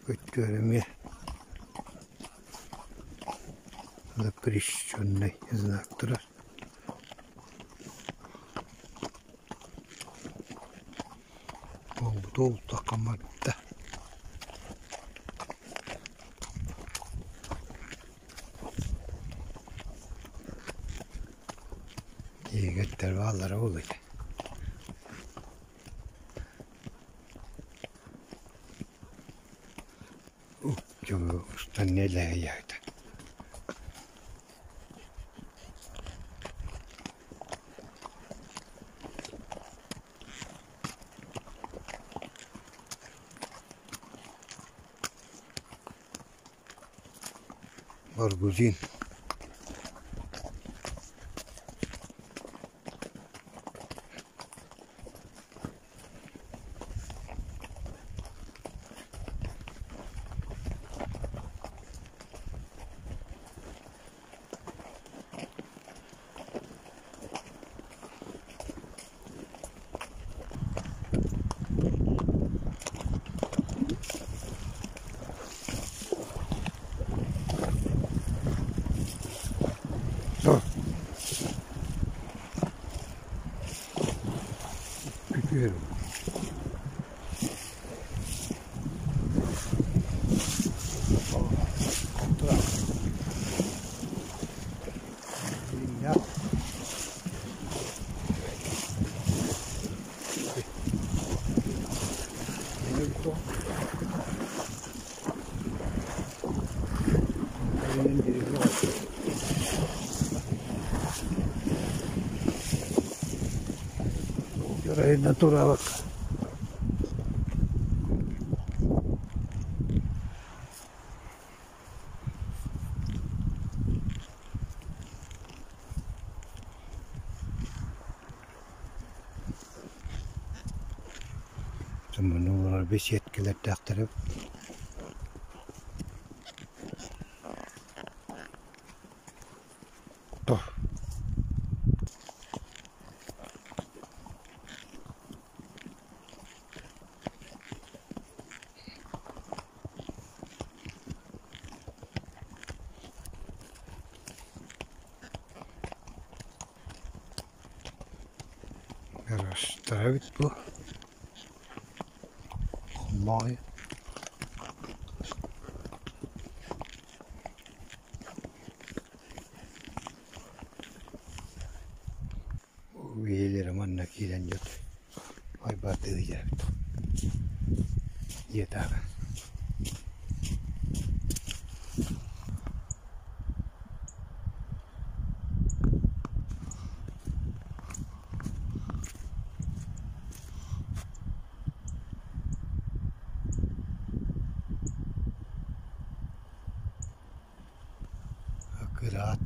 Өттүгэр эмиэ запрещенный знак турар. Буолбут уолтахха барда. Иэгиттэр бааллара буолуо Устан нэлээйээт Баргузин Түһэр Тураабакка Олорор беседкэлэрдээхтэр эбит Гаражтара эбит бу Моой Үйэлэрэ манна киирэн дьон айбардыы эбит диэтэҕэ Аккыраат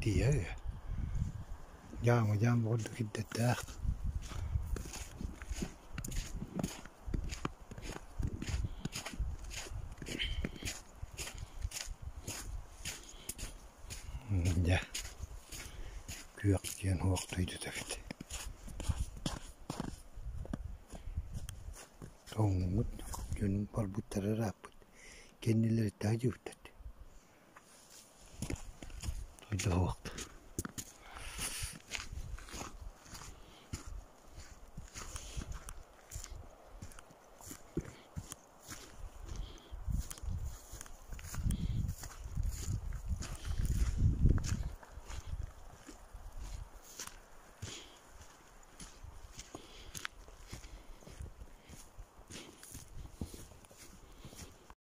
тиийэр дьаама-дьаам курдук ирдэттээх Дьэ күөх диэн уох дойдута эбит Тоҥмут дьонум барбыттара ырааппыт кэннилэриттэн дьиэбиттэр дойду уохта.